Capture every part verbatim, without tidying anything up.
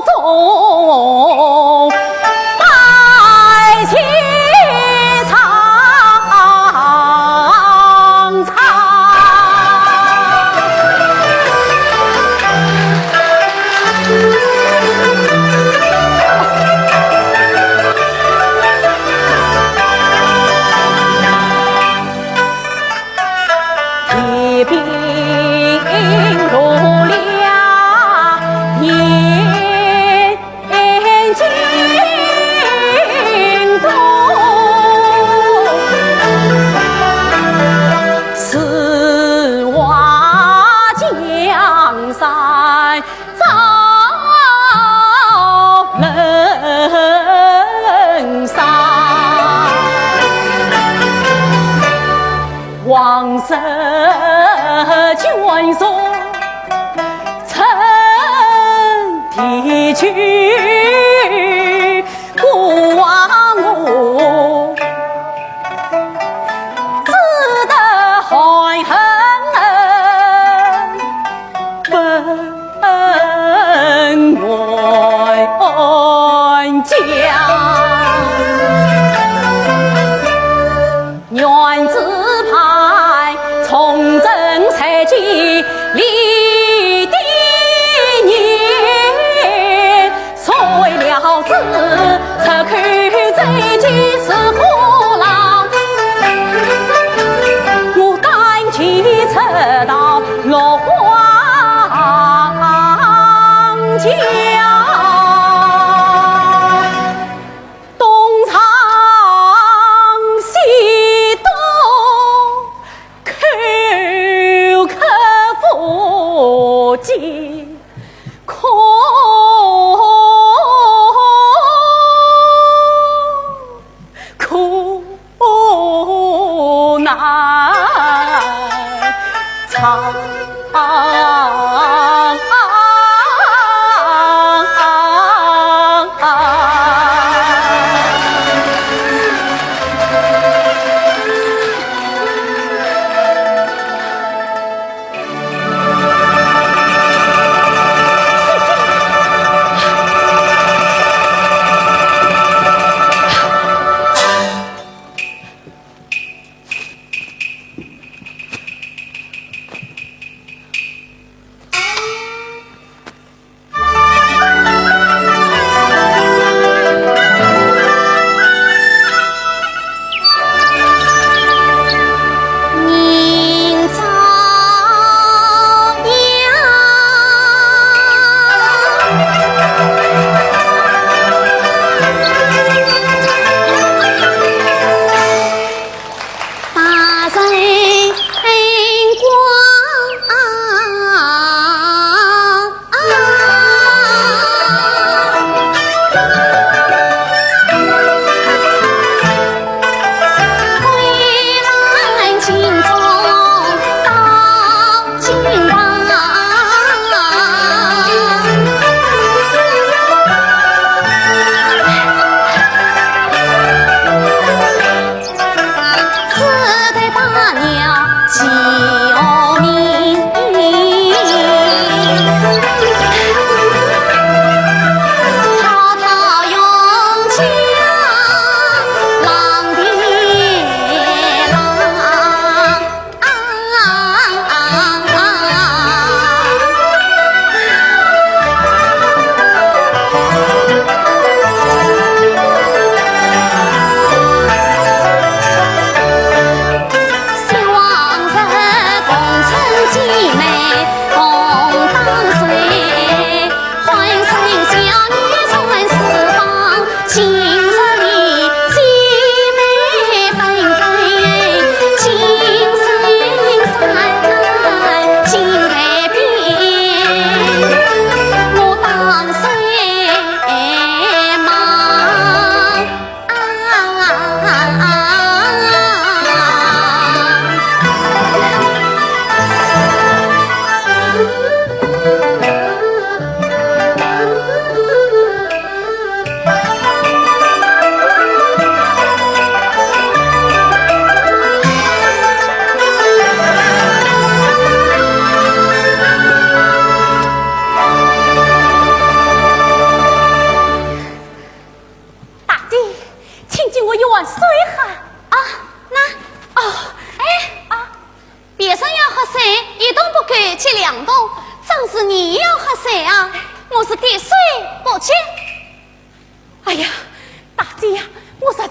中，百姓唱唱。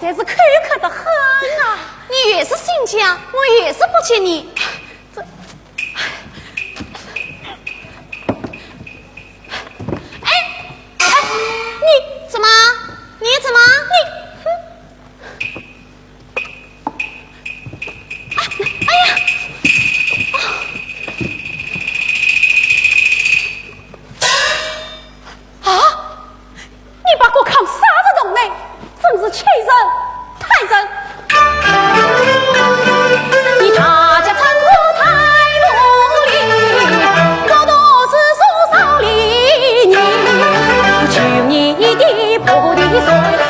但是口渴得很啊。你越是兴讲，我越是不接你。这，哎，哎，你怎么？你怎么？你，哼。啊，哎呀！啊！ 你把我扛啥子动呢？真是欺人太甚！你大家趁我太无礼，我都是说少礼你。求你的不的水，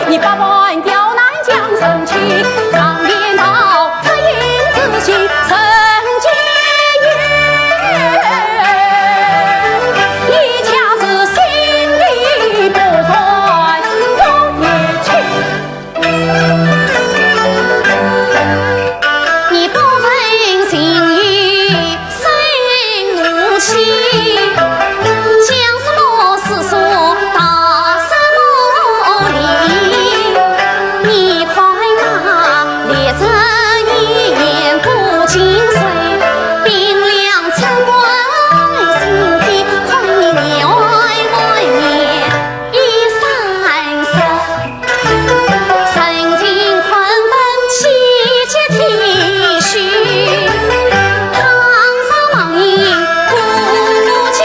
你百般刁难将成器，常言道，恻隐之心，人间有。 你家是心里不算我一切。你不问情义生无情，讲什么世俗道什么理？你看那 烈日炎炎不经水，冰凉春光心底，看你面外满眼一山色。曾经困顿气绝体虚，倘若望你吐尽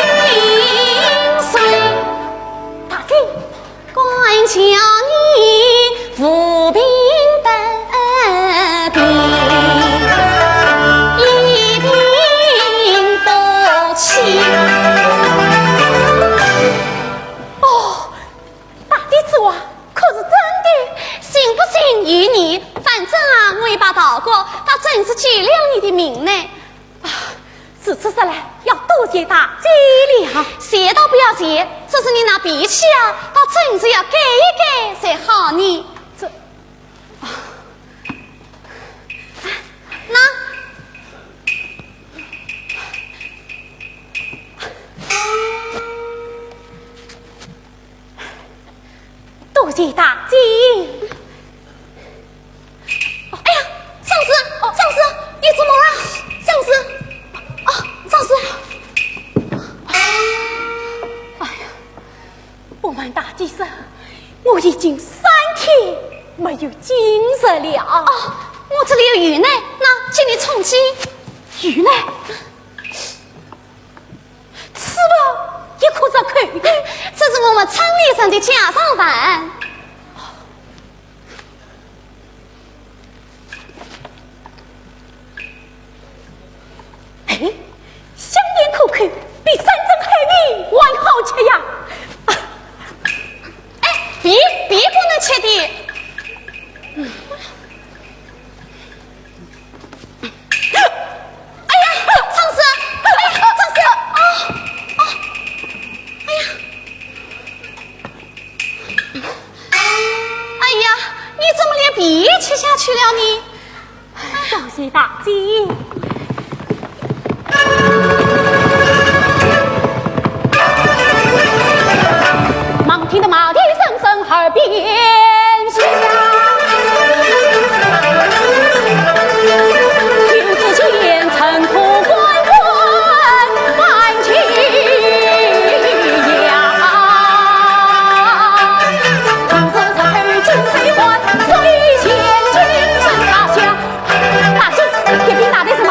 水。大姐， 敢叫你无病得病，一病不起。哦，大姐之话可是真的？信不信由你，反正啊，我已把道过，倒真是救了你的命呢。 啊，如此说来，要多谢大姐了。谢倒不要谢，只是你那脾气啊，倒真是要改一改才好呢。这，啊，那，多谢大姐。 哎呀，张氏，哦，张氏，你怎么了？张氏，哦，张氏。哎呀，不瞒大姐说，我已经三天没有进食了。哦，我这里有鱼奶，那给你充饥。鱼奶？ 吃吧，也可是口的。这是我们村里人的家常饭。哎，香甜可口，比山珍海味还好吃呀。哎，皮，皮不能吃的。 哎呀，张氏，哎呀，张氏，啊，啊，哎呀，哎呀，你怎么连皮也吃下去了呢？多谢大姐。 大姐，这边大点声，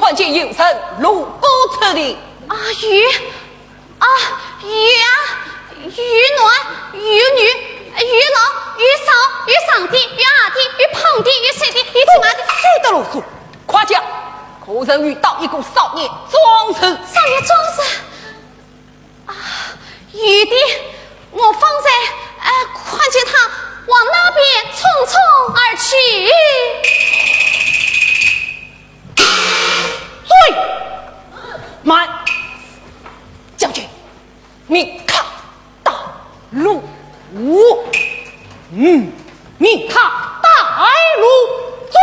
看见有人路过此地。啊，有，啊，有啊，有男，有女，有老，有少，有长的，有矮的，有胖的，有瘦的，有金毛的。休得啰嗦，快讲，可曾遇到一个少年壮士？少年壮士？啊，有的，我方才，呃，看见他往那边匆匆而去。 追！慢！将军，命他带路。嗯，命他带路。追！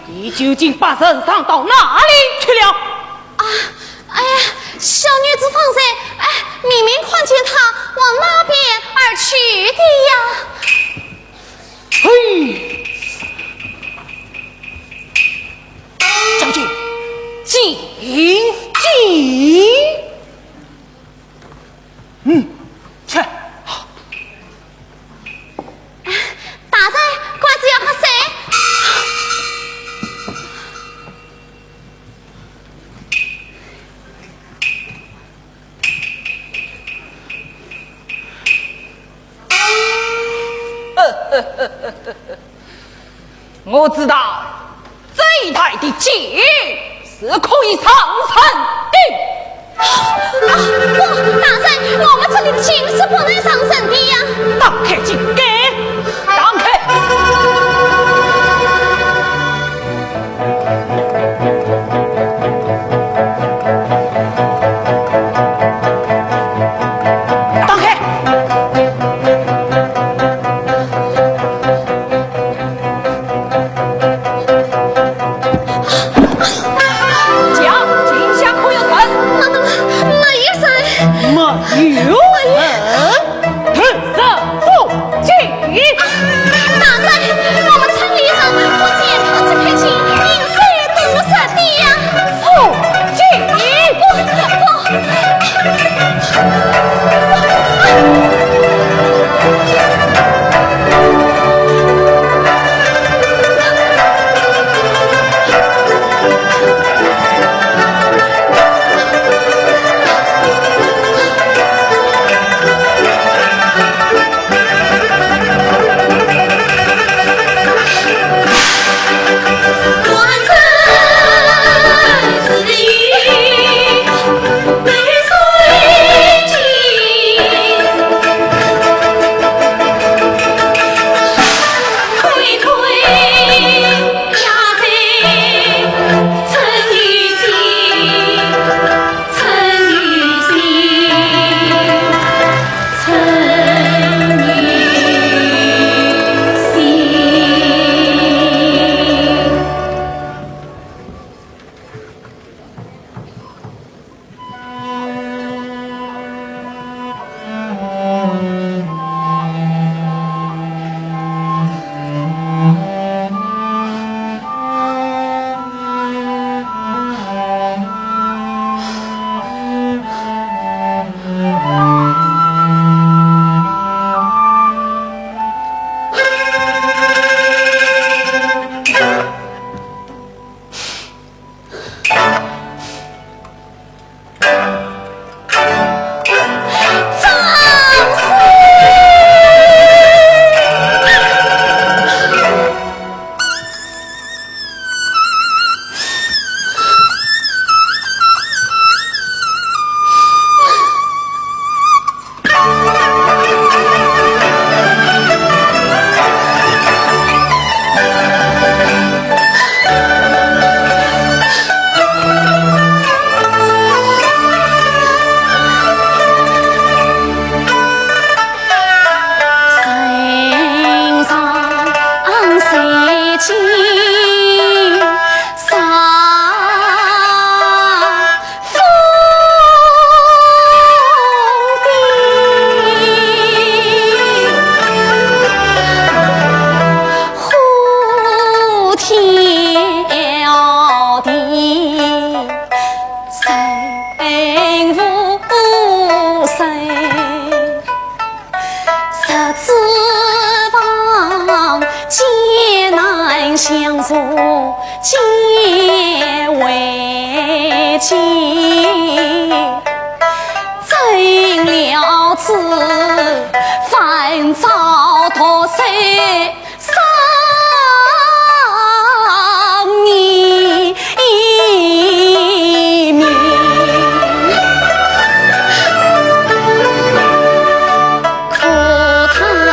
你究竟把人送到哪里去了？啊，哎呀，小女子方才，哎，明明看见他往那边而去的呀。 嘿，将军，请进。嗯，去。大人，官司要喝水。 我知道这一带的箭是可以上弦的。啊，不，大人，我们这里的箭是不能上弦的呀。打开箭盖，打开。 打开！讲，箭下可有人？没，没，没有人。没有人？ 退下，走进。大人，我们城里人不见他这块箭，应该毒死的呀。走进。不，不。结为妻，怎料知烦躁多事，伤你一命。可叹我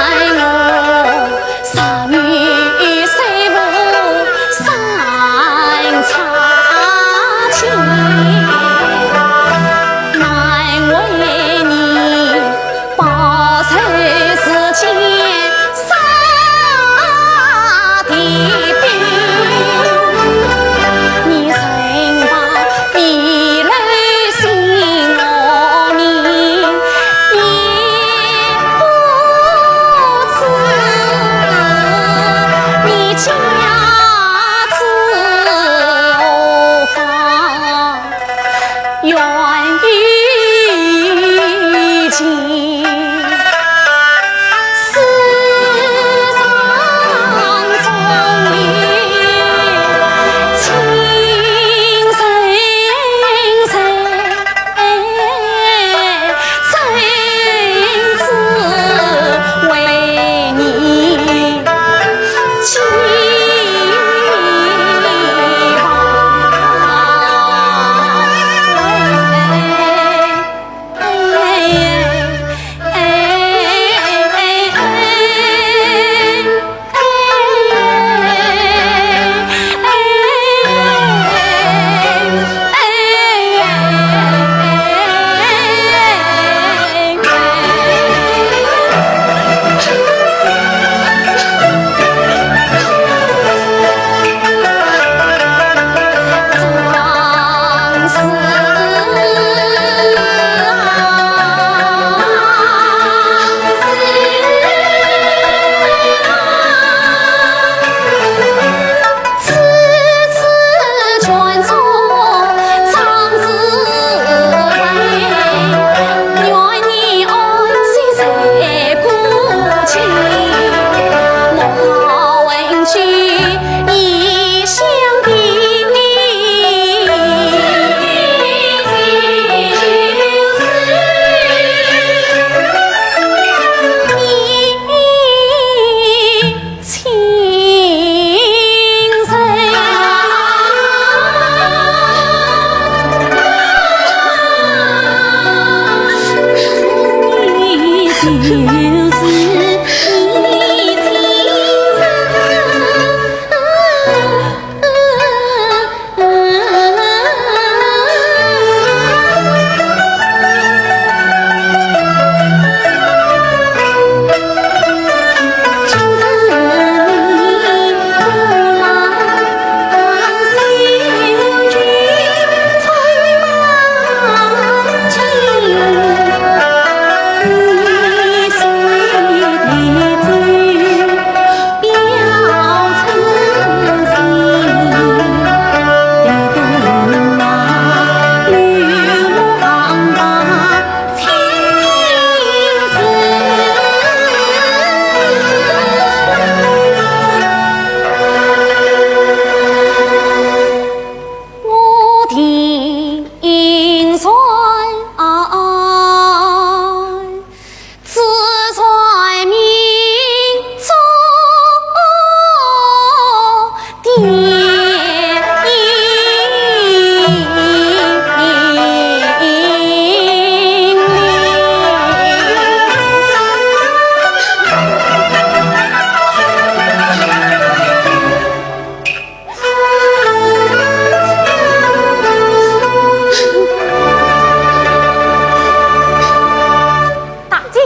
大姐，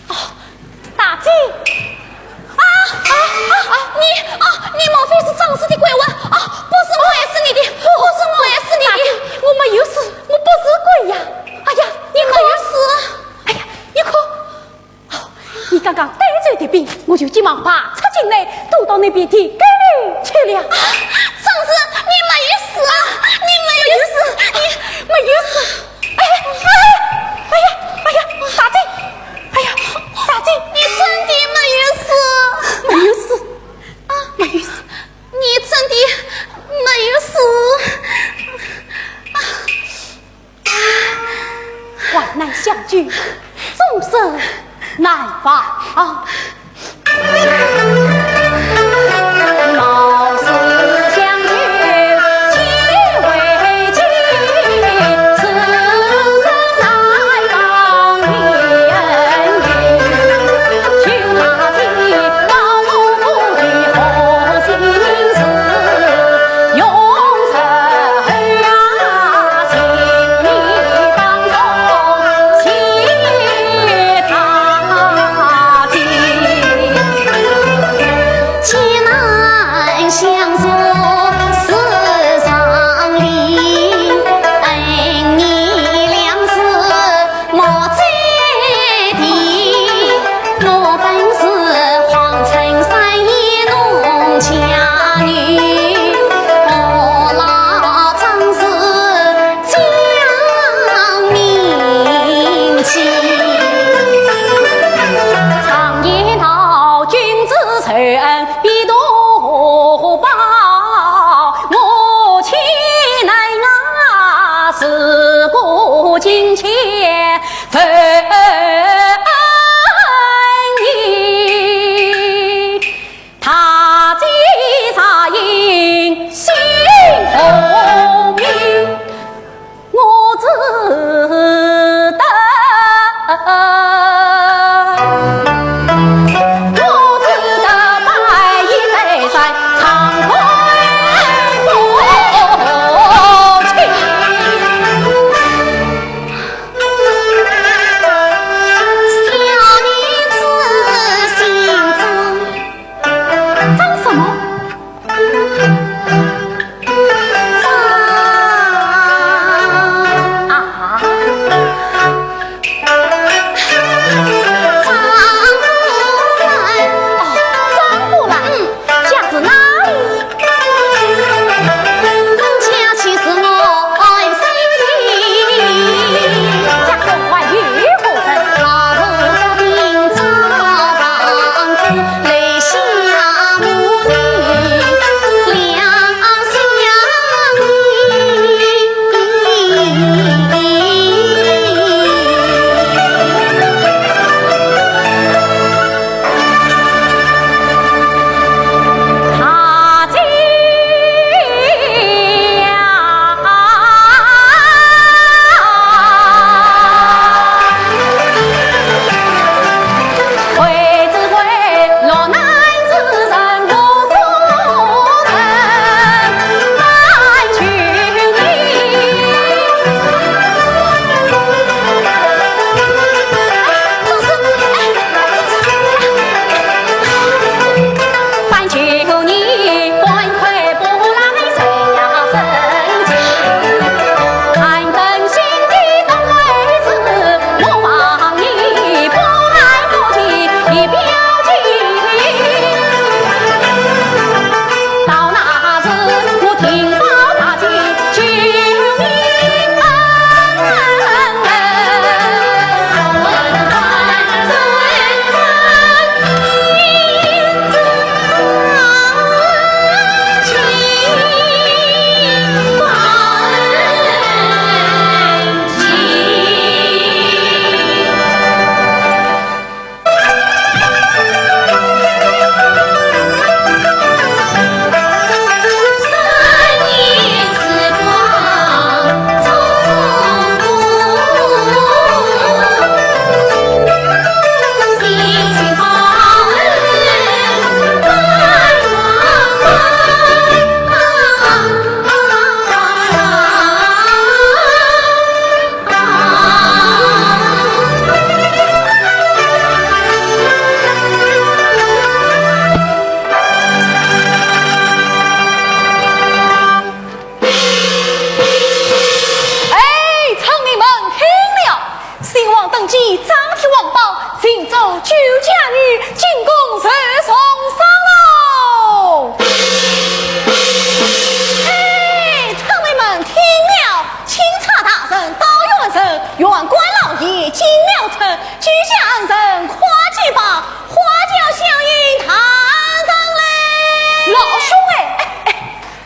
哦，大姐，啊啊啊啊！你啊，你莫非是张氏的鬼魂？啊，不是我害死你的，不是我害死你的。大姐，我没有死，我不是鬼呀。哎呀，你没有死。哎呀，你看， 哦，你刚刚带走的兵，我就急忙爬出井来，躲到那边的沟里去了。啊，张氏，你没有死啊！你没有死！你没有死！哎，哎，哎呀，哎呀，大姐，哎呀，大姐，你真的没有死？没有死。啊，终身难忘。哎，村民们听了，新王登基，张贴皇榜， 请奏周家女进宫受重赏喽！哎，村民们听了，钦差大人、道院丞、縣官老爷进了城，居下恩人跨几把，花轿相迎踏上来。老兄哎，哎，哎，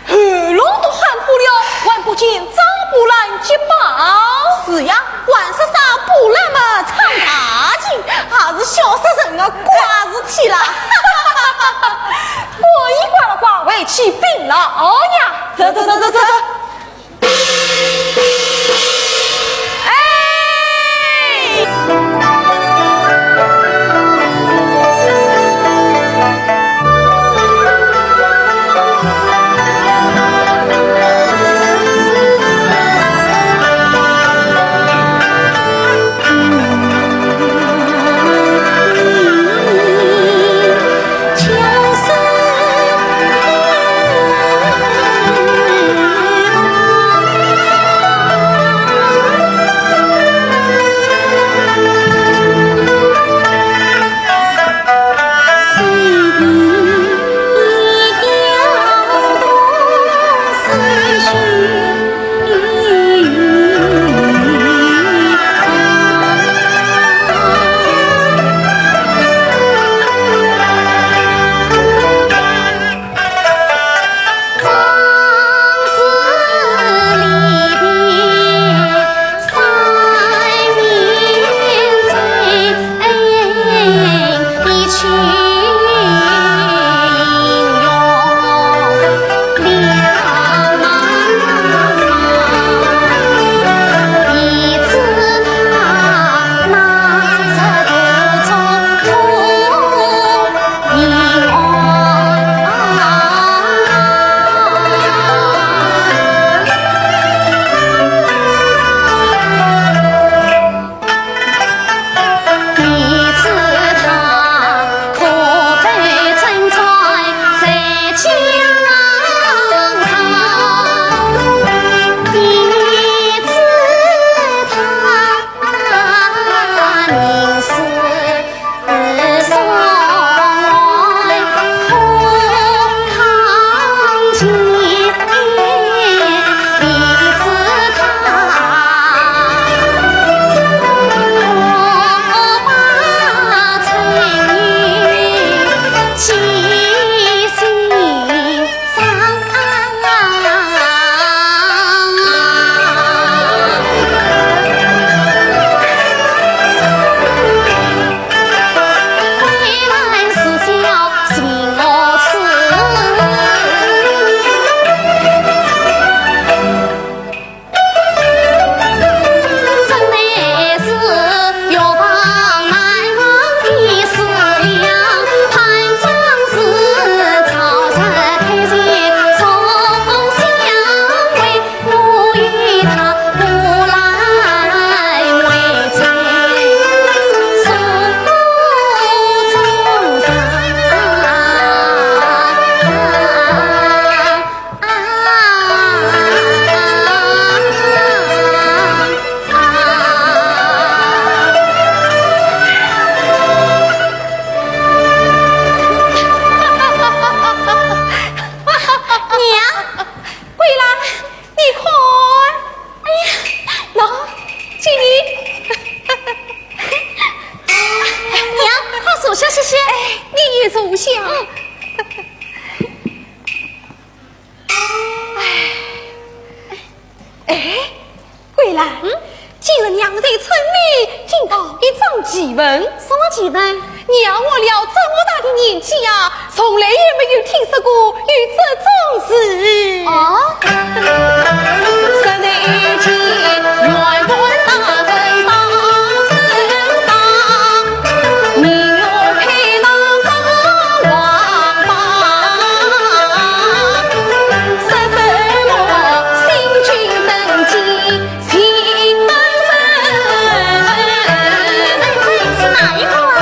喉咙都喊破了，还不见张波兰接榜？是呀，还说啥波兰么，杀人的怪事体啦！我一挂了挂回去禀老爷。走走走走走走。哎！娘，桂兰，你看，哎呀，喏，给你。娘，快坐下歇歇。哎，你也坐下。嗯。 哎，桂兰，嗯？今日娘在村里听到一桩奇闻。什么奇闻？你我了这么大的年纪啊，从来也没有听说过有这种事。哦？是哪一个啊？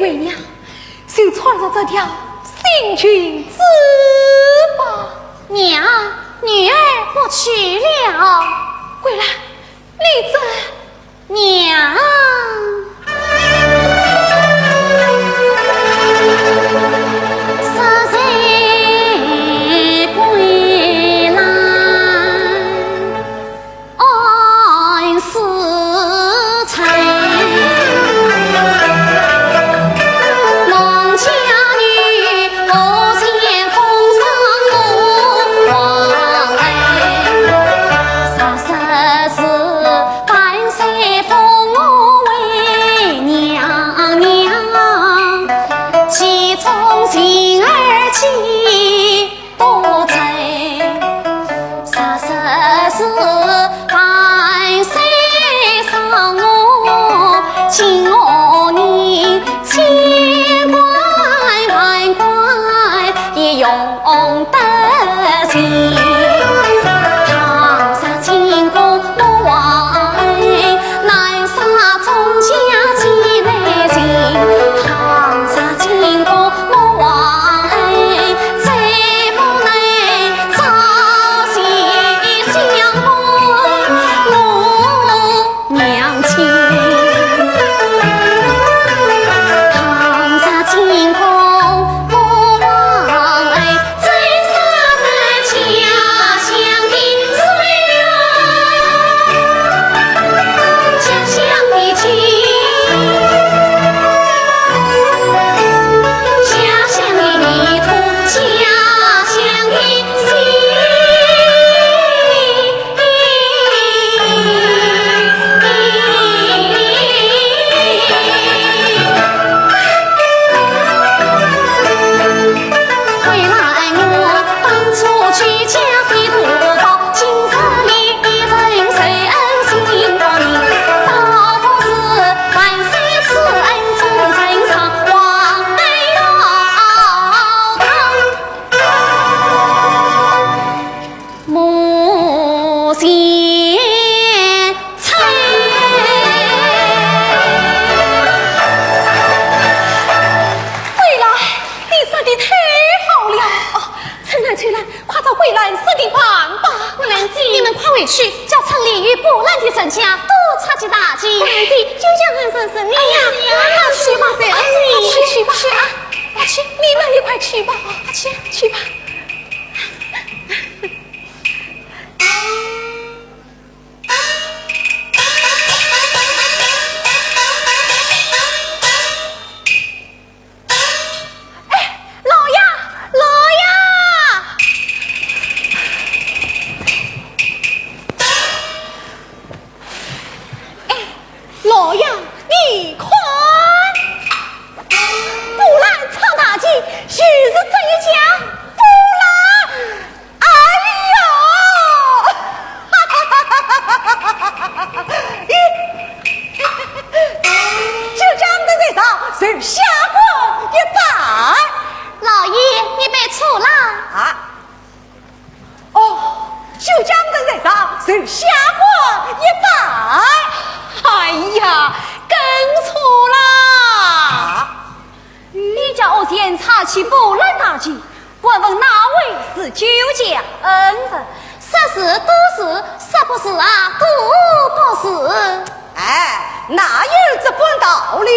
为娘，就穿上这条新裙子吧。娘，女儿不去了。桂兰，你这……娘。桂兰，你说的太好了。哦，春兰，春兰，快照桂兰说的办吧。桂兰姐，你们快回去，叫春丽与波兰的人家多出去打钱。桂兰姐，就叫俺说说你呀。哎呀，快去吧，快去，去吧，去啊，快去，你们也快去吧，快去，去吧。哎，老爷，老爷！哎，老爷，你看，波兰唱大戏，就是这一家波兰。哎呦！咦，就这样的人上，就下官一拜。老爷，你拜错了。啊？哦，就这样的人上，就下官一拜。哎呀，跟错了。啊？ 你家何前唱起波兰大戏，敢问哪位是酒家恩人？说是都是，说不是啊，都不是。哎，哪有这般道理？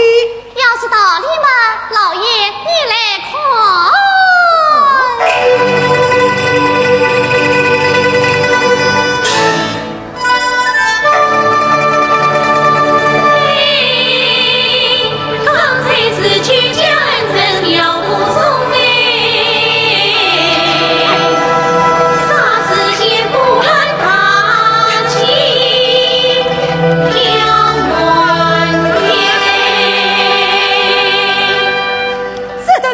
要是道理嘛，老爷你来看。这顿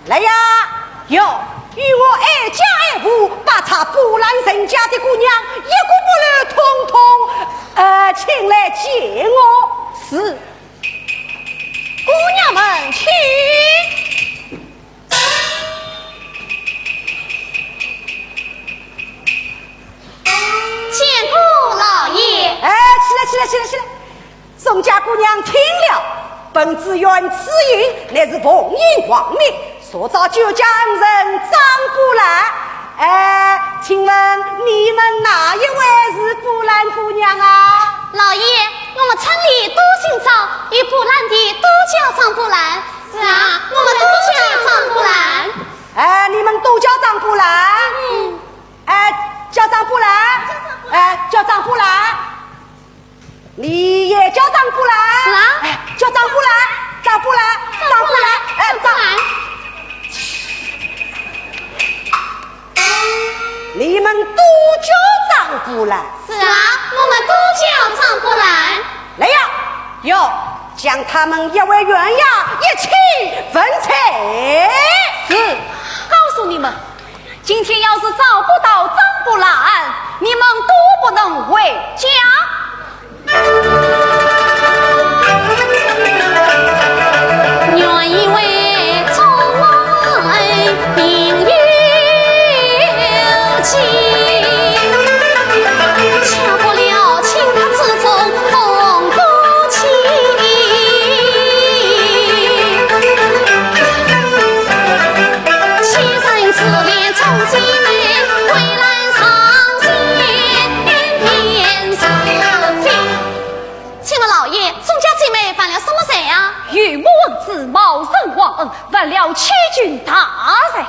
来呀，哟，与我挨家挨户，把差波兰人家的姑娘一个不留，统统，呃，请来见我。是。姑娘们请。见过老爷。哎，起来，起来，起来，起来！ 宋家姑娘听了，本知县之意乃是奉迎皇命，说早就将人张波兰。哎，请问你们哪一位是波兰姑娘啊？老爷，我们村里都姓张，有波兰的都叫张波兰。是啊，我们都叫张波兰。哎，你们都叫张波兰？嗯。哎，叫张波兰？哎，叫张波兰？ 你也叫张波兰？是啊。哎，叫张波兰，张波兰，张波兰，哎，张波兰。你们都叫张波兰？是啊，我们都叫张波兰。来呀，哟，将他们押回县衙，一起问罪。是。告诉你们， 今天要是找不到张波兰，你们都不能回家。请问老爷，宋家姐妹犯了什么罪啊？有目无珠，冒认皇恩，犯了欺君大罪。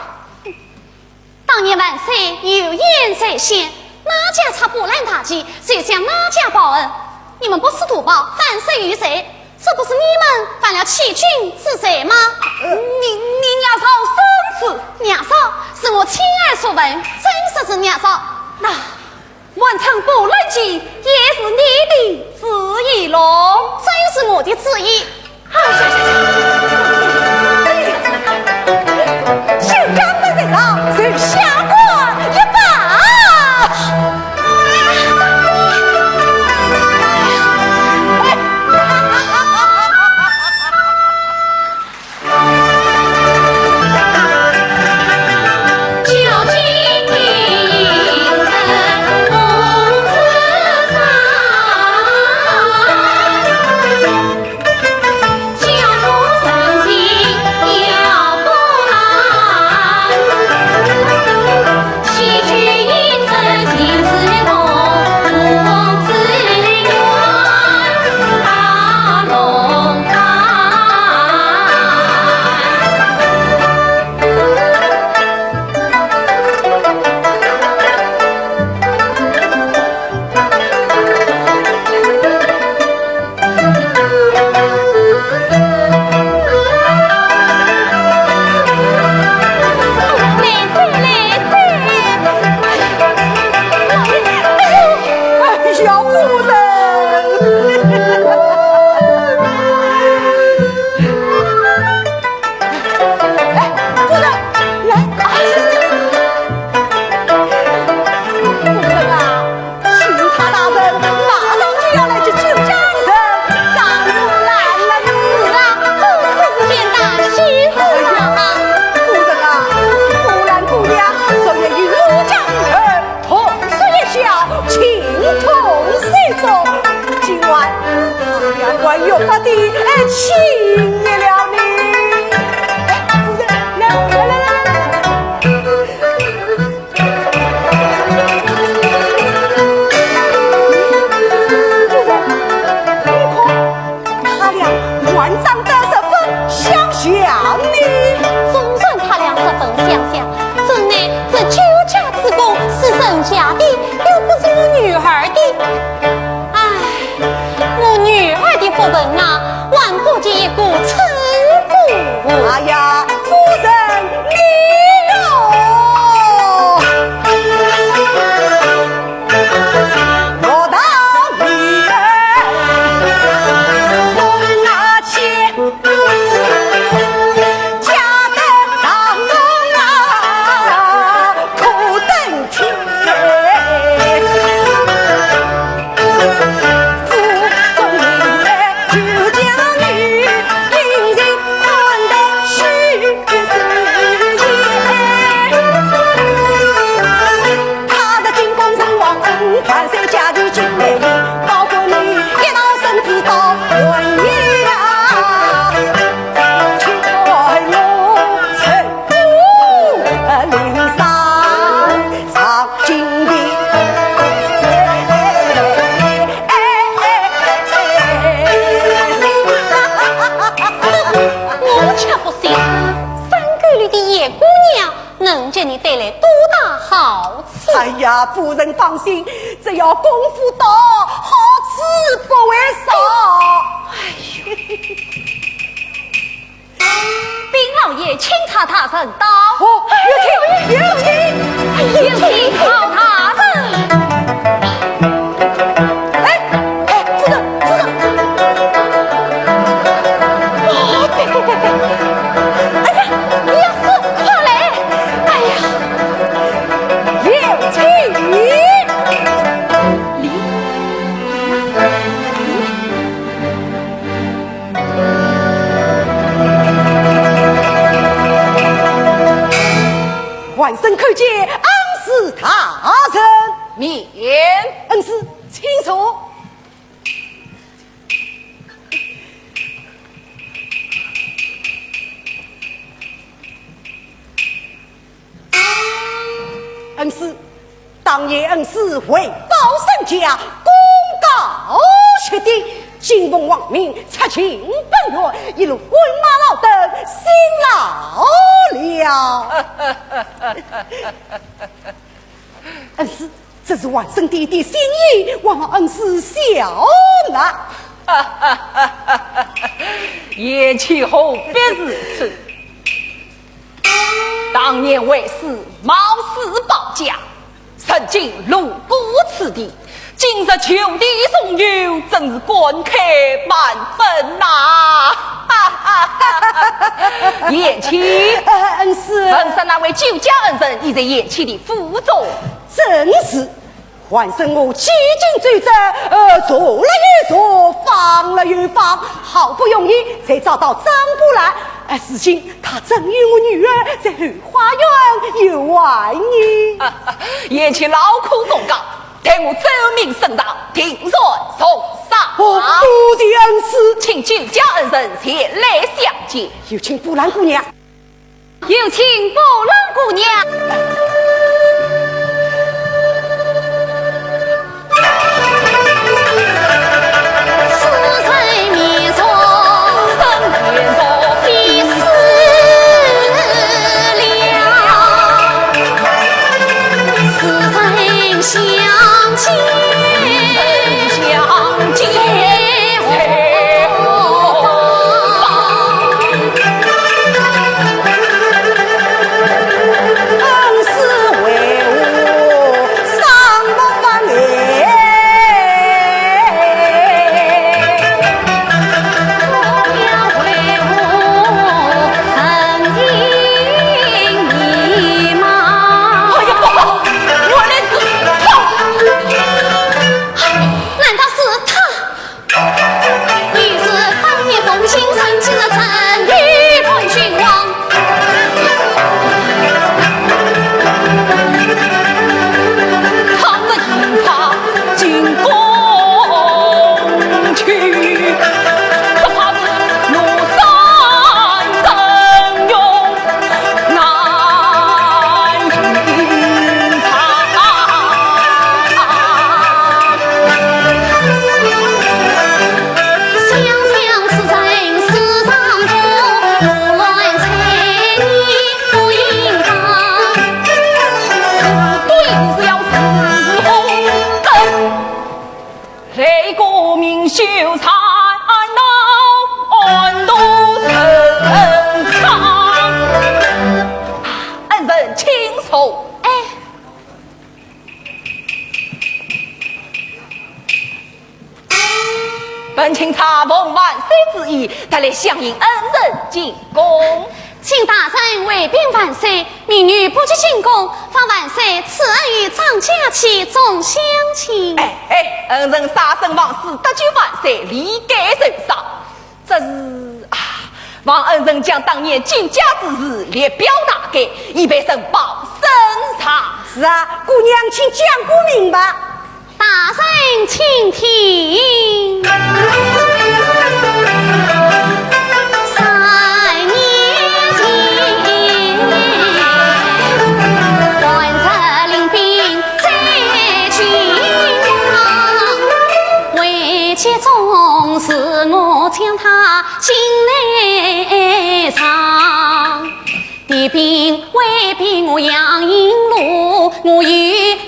当年万岁有言在先，哪家插波兰大旗，就向哪家报恩。你们不是图报，反受于罪， 这不是你们犯了欺君之罪吗？呃，你，你娘嫂生子。娘嫂，是我亲耳所闻，真实是娘嫂。那满城波兰旗也是你的旨意喽？正是我的旨意。好，行，行，行。姓张的人啊，就下官一拜。能给你带来多大好处。哎呀，夫人放心，只要功夫到，好处不会少。哎呦，禀老爷，钦差大人到。哦，有请，有请，有请曹大人。哎，哎，夫人，夫人。哦，对，对，对，对。哎呀，李师，快来！哎呀，有请。李，李。 还参叩见恩师大人。免。恩师，请坐。 恩师，当年恩师为报身家，功高学鼎，金凤皇命，出京奔月，一路滚马劳顿，辛劳了。恩师，这是还参爹爹心意，还望恩师笑纳。贤契何必如此？ 当年为师冒死保驾，曾经路过此地，今日就地重游，真是感慨万分呐！贤契，呃，恩师。闻说那位救驾恩人已在贤契的府中。正是。 还参我几经周折，呃，查了又查，访了又访，好不容易才找到张波兰。呃，如今她正与我女儿在后花园游玩呢。贤契劳苦功高，待我奏明圣上，定然重赏。哦，多谢恩师。请救驾恩人前来相见。有请波兰姑娘。 有请波兰姑娘。此人面容，此人面容，非似了。此人相见，相见。 哎呀，不好，原来是他！难道是他？ 你是半夜同心，曾经的曾与伴君王。他们他进宫去，可怕是núi Sam Sam Yong 难隐藏。雷公明秀才，安到安到人上。恩人请坐。哎。本钦差奉万岁旨意，特来相迎恩人进宫。 请大人回禀万岁，民女不及进宫，望万岁赐恩与张家期众乡亲。哎哎，恩人舍身忘死，得救万岁，理该受赏。只是啊，望恩人将当年救驾之事列表大概，以备呈报圣上。是啊，姑娘请讲个明白。 大人请听。三年前，还日领兵在军场，为解众事，我将他请来上。兵威逼我杨营路，我由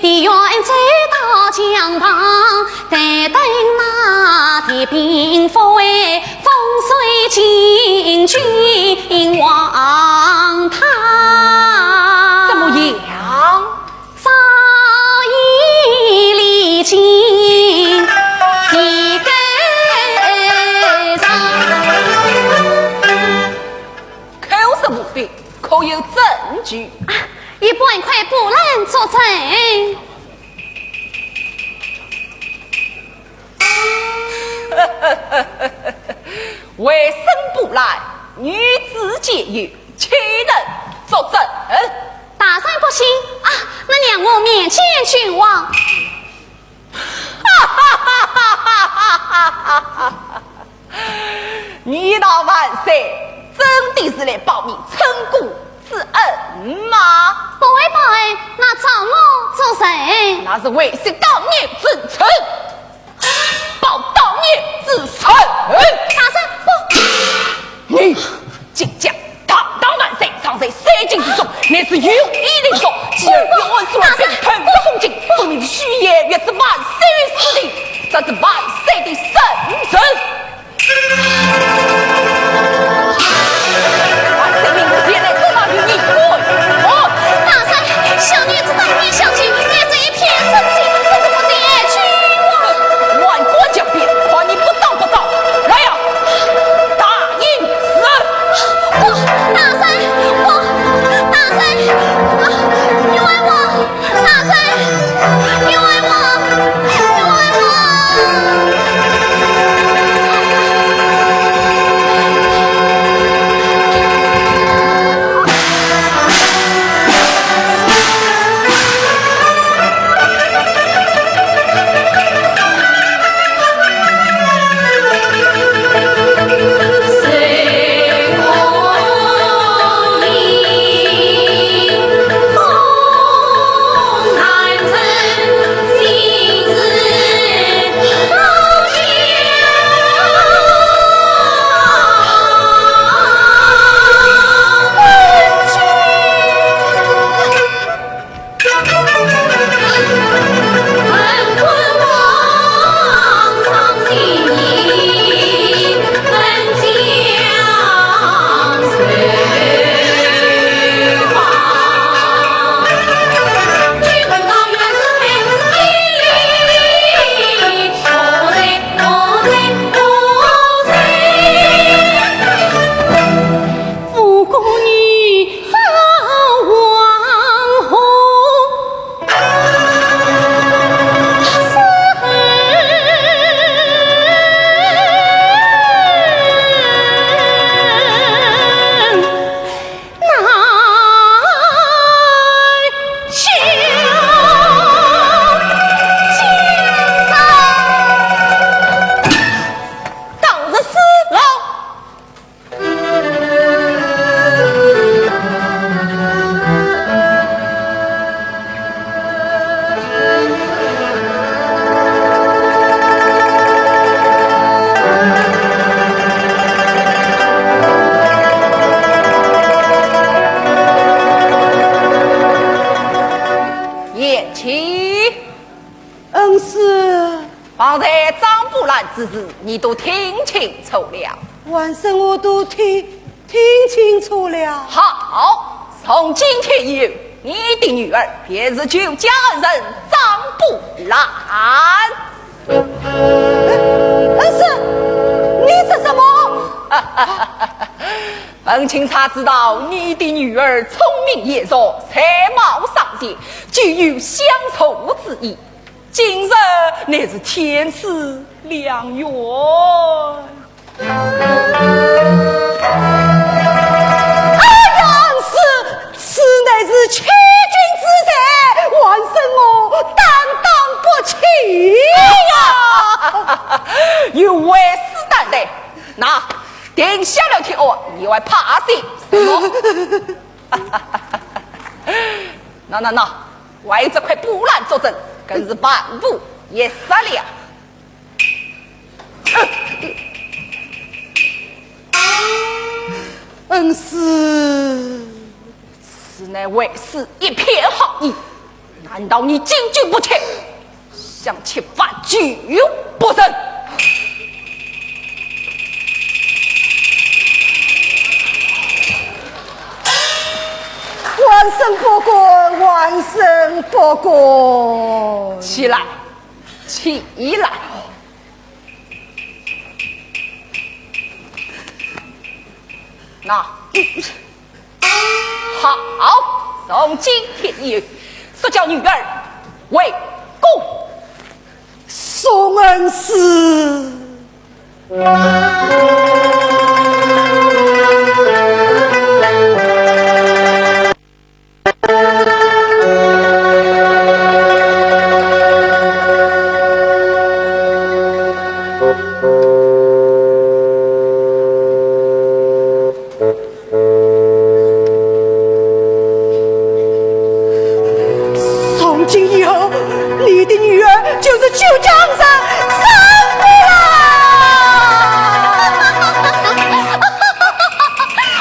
地院走到墙旁，待等那铁兵发威，风水进军望他。怎么样？早已离京一个人。口说无凭，可有证据？啊，一本块布篮作证。为生布篮，女子皆有，岂能作证？大人不信啊，那让我面见君王。 你那万岁真的是来报明称功之恩吗？不会报恩，那找我做甚？那是为惜当年之仇，报当年之仇。大人，不。你 竟敢堂堂万岁，藏在山井之中，乃是有意凌辱。既然有俺苏老兵吞吐忠君，分明是虚言，欲置万岁于死地，这是万岁的圣旨。万岁命我前来捉拿于你官府。大人，小女子当年相救，乃是一片真心，怎么前去啊？万国将兵，看你不打不招。来呀，大营 是。不，大人，不，大人，啊，冤枉，大人，冤枉，冤枉！贤妻。恩师。方才张布兰之事，你都听清楚了？ 万岁，我都听，听清楚了。好，从今天以后，你的女儿便是救驾恩人张布兰。恩师，你说什么？本钦察知道你的女儿聪明贤淑，才貌双全，具有相助之意，今日乃是天赐良缘。 哎呀，恩师，此乃是欺君之罪，万岁我担当不起呀！有为师担待，那定下了天案，你还怕些什么？那那那，为这块布兰作证，更是万无一失了。 恩师，此乃为师一片好意，难道你经久不屈，想吃饭就不成？万生不敢，万生不敢。起来，起来。那，好，从今天以后，速叫女儿回宫。宋恩师。 从今以后，你的女儿就是九江人，生不了。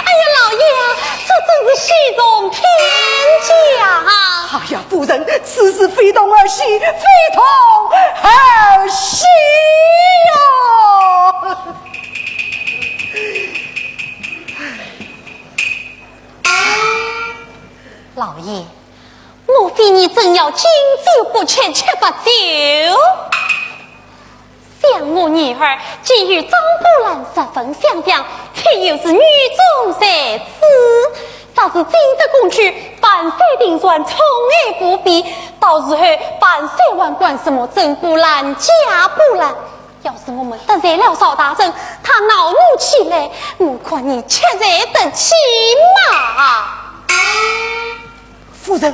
哎呀，老爷啊，这真是喜从天降啊！哎呀，夫人，此事非同儿戏，非同儿戏哟。 老爷，莫非你真要经久不屈，吃不消？想我女儿既与张波兰十分相像，且又是女中才子，若是进得宫去，万岁定然宠爱无比，到时候万岁还管什么真波兰、假波兰？ 要是我们得罪了赵大人，他恼怒起来，我看你吃罪得起吗？夫人，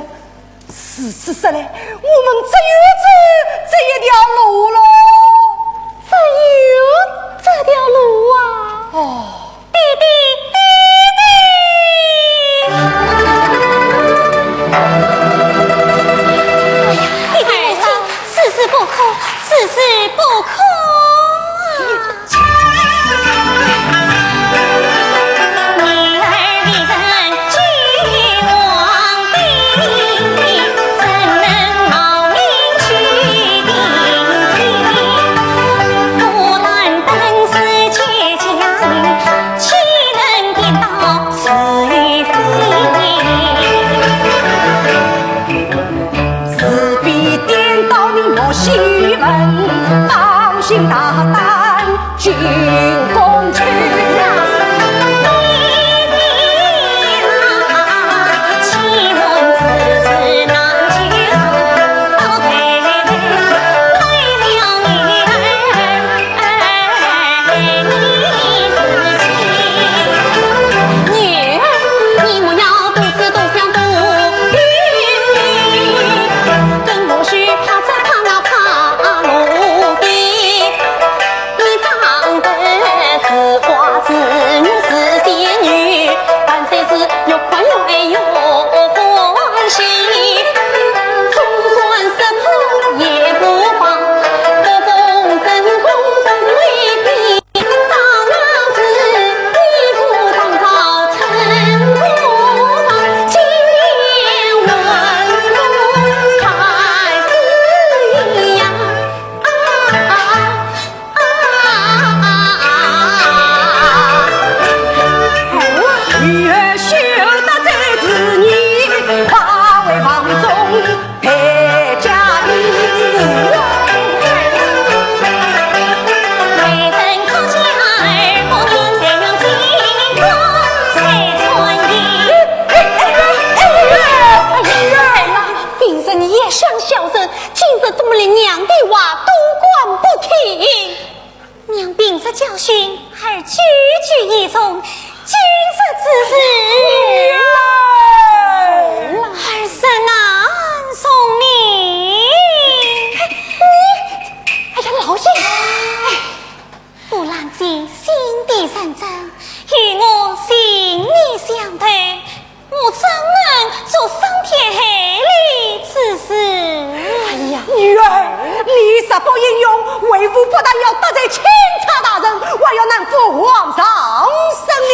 如此说来，我们只有走这一条路了。只有这条路啊？哦。 爹爹，爹爹！哎呀，爹爹母亲，此事不可，此事不可啊！是非颠倒你莫西门，放心大胆进宫去。平日你也像孝顺，今日怎么连娘的话都管不听？娘平日教训，儿句句依从，今日之事，儿实难从命。你，哎呀，老爷，哎。 波兰姐心地认真，与我心意相投，我怎能做伤天害理之事？哎呀，女儿，你实不应允，为父不但要得罪钦差大人，还要难负皇上圣明，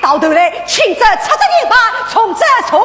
到头来，轻则出这刑罚，重则坐牢。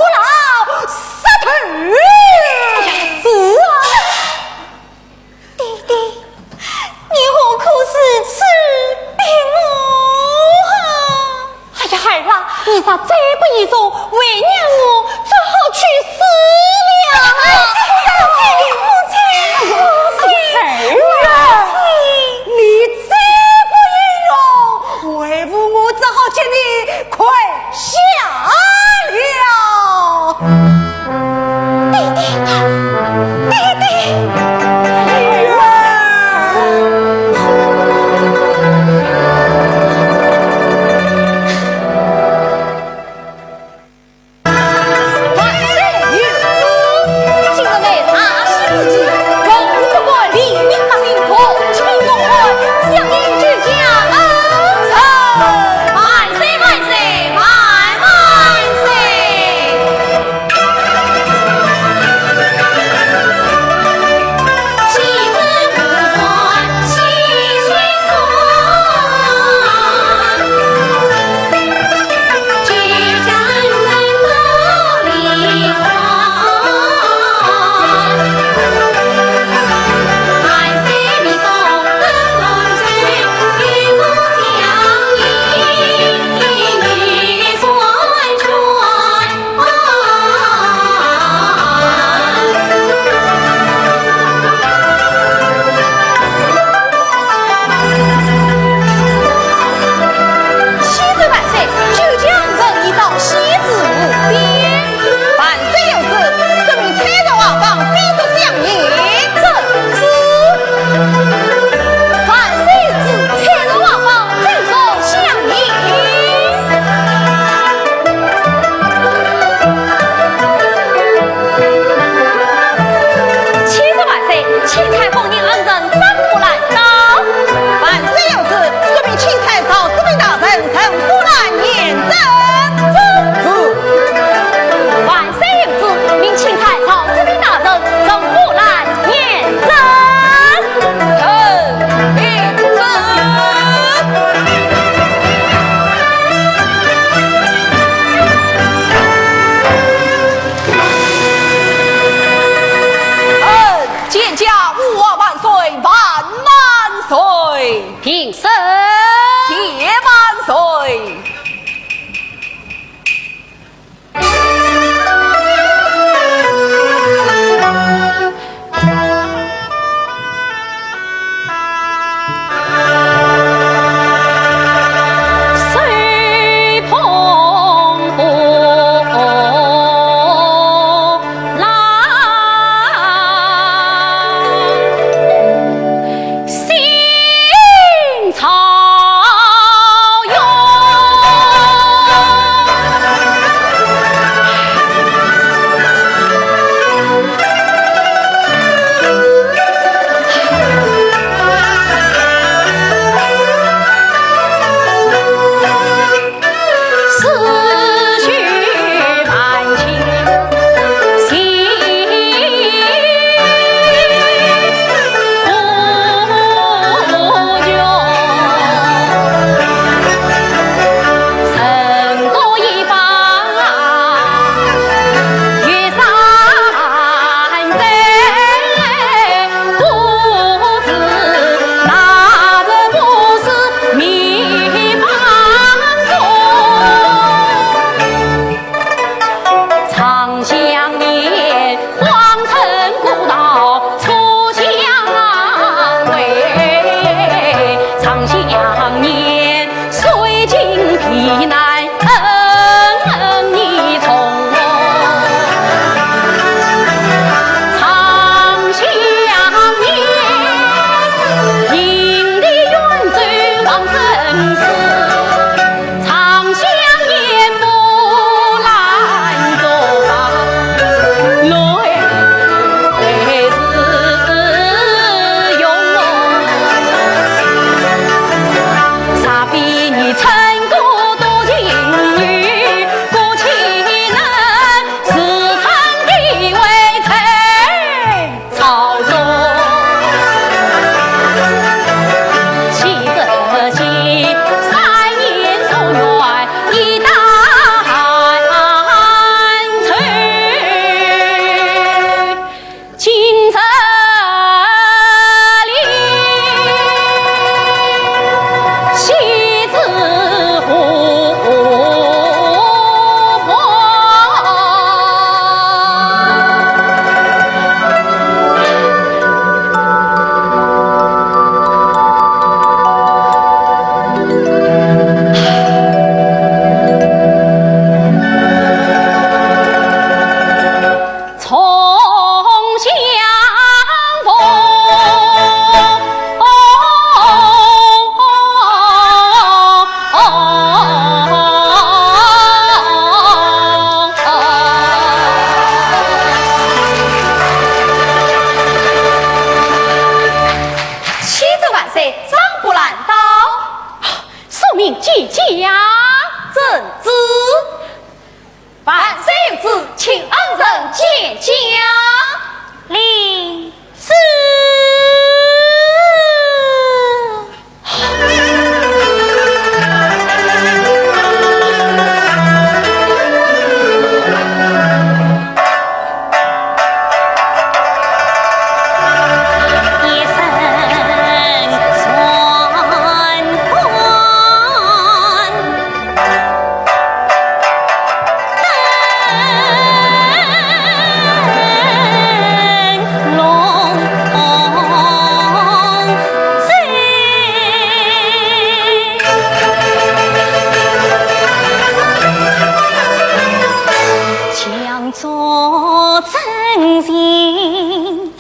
做真情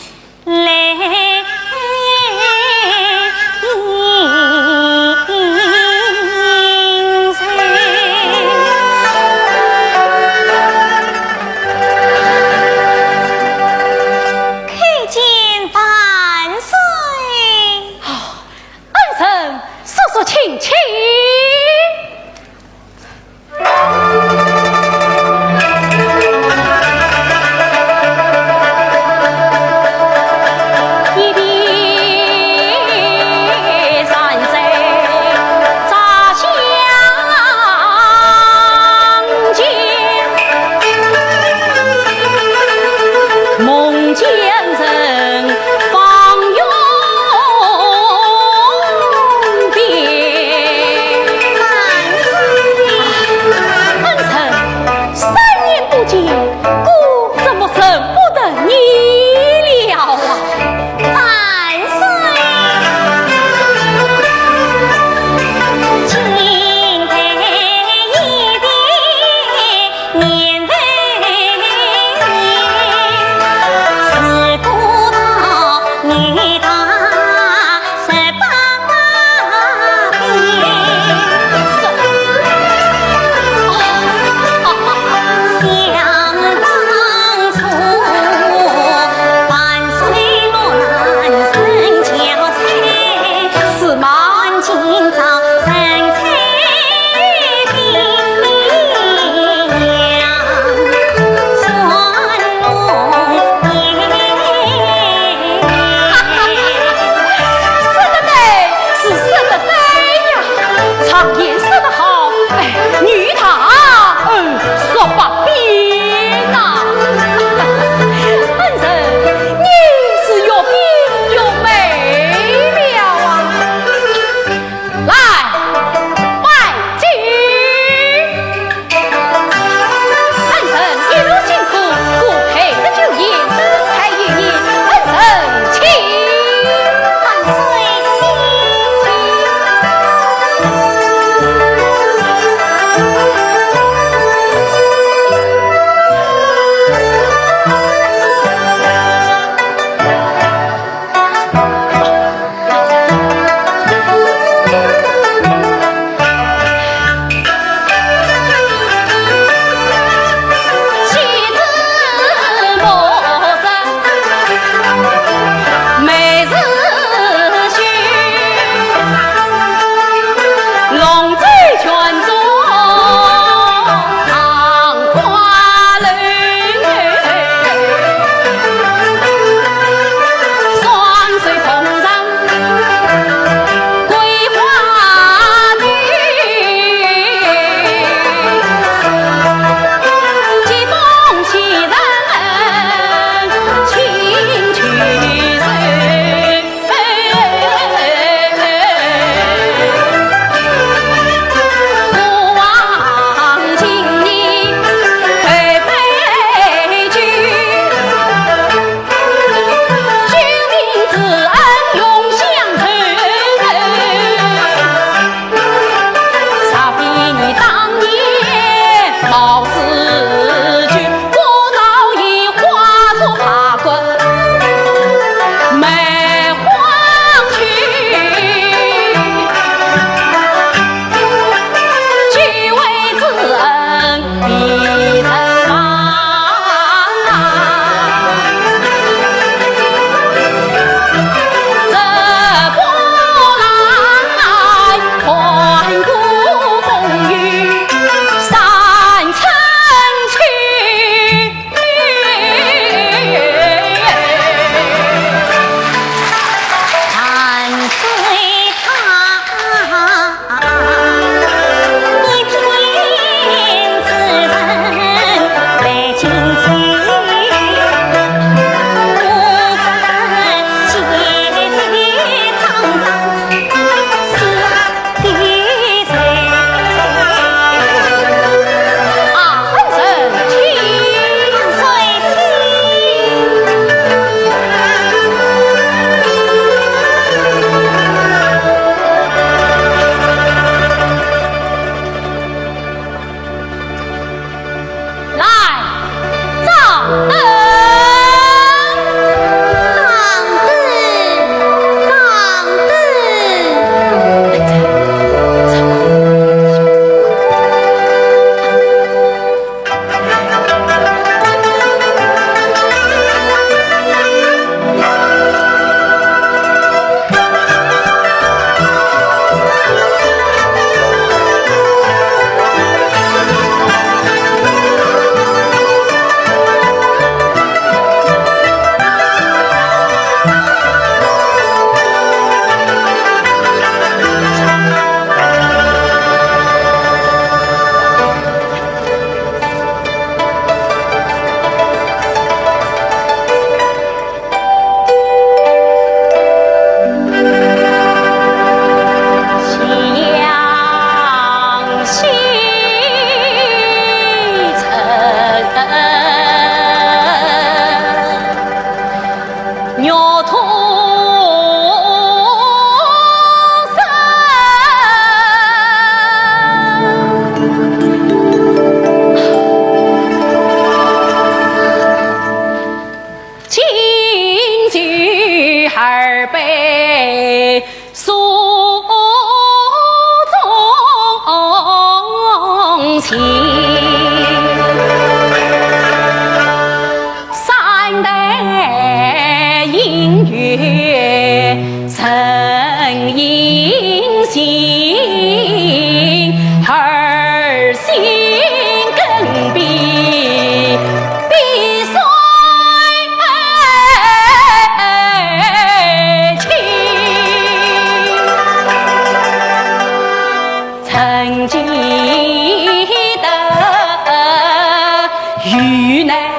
来应人。叩见万岁。啊，恩人速速请起。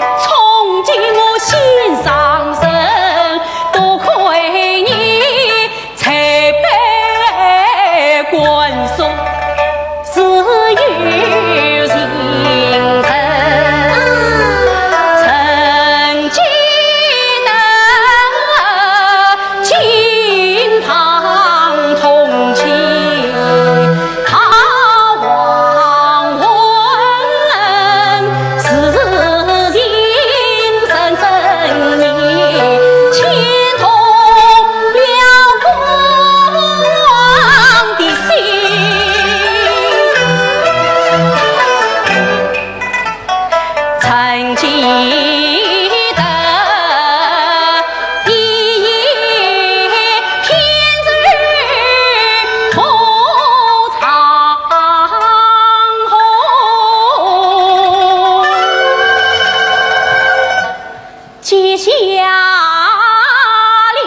从今我心上人，多亏你才配官送，自有情人。曾记得金榜铜题， 他黄昏时情深深意，牵动了我的心。曾记得 一夜天日头长虹，结下了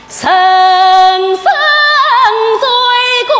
深深罪过。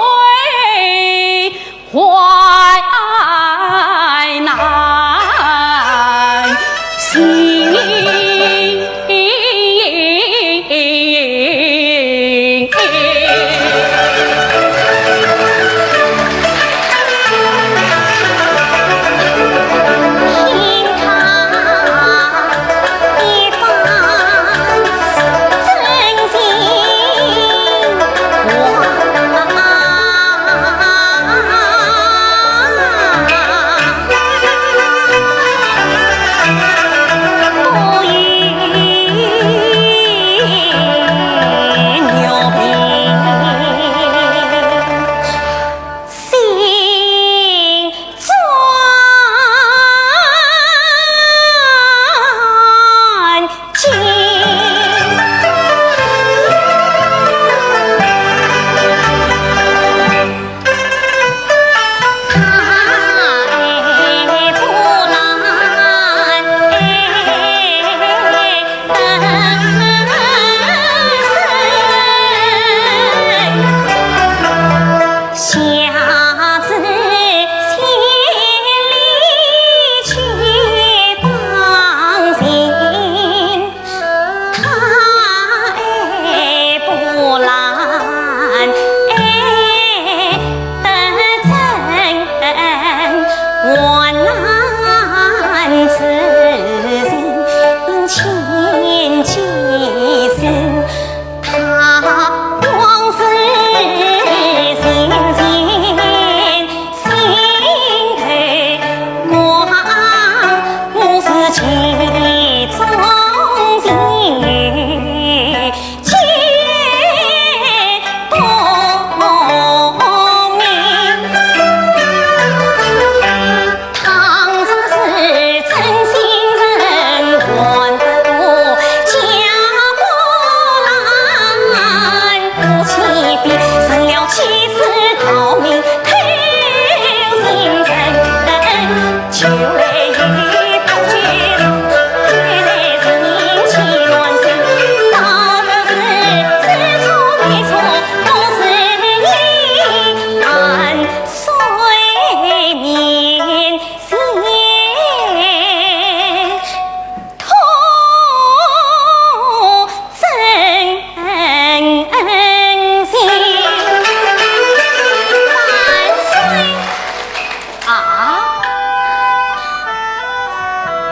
患难行。啊，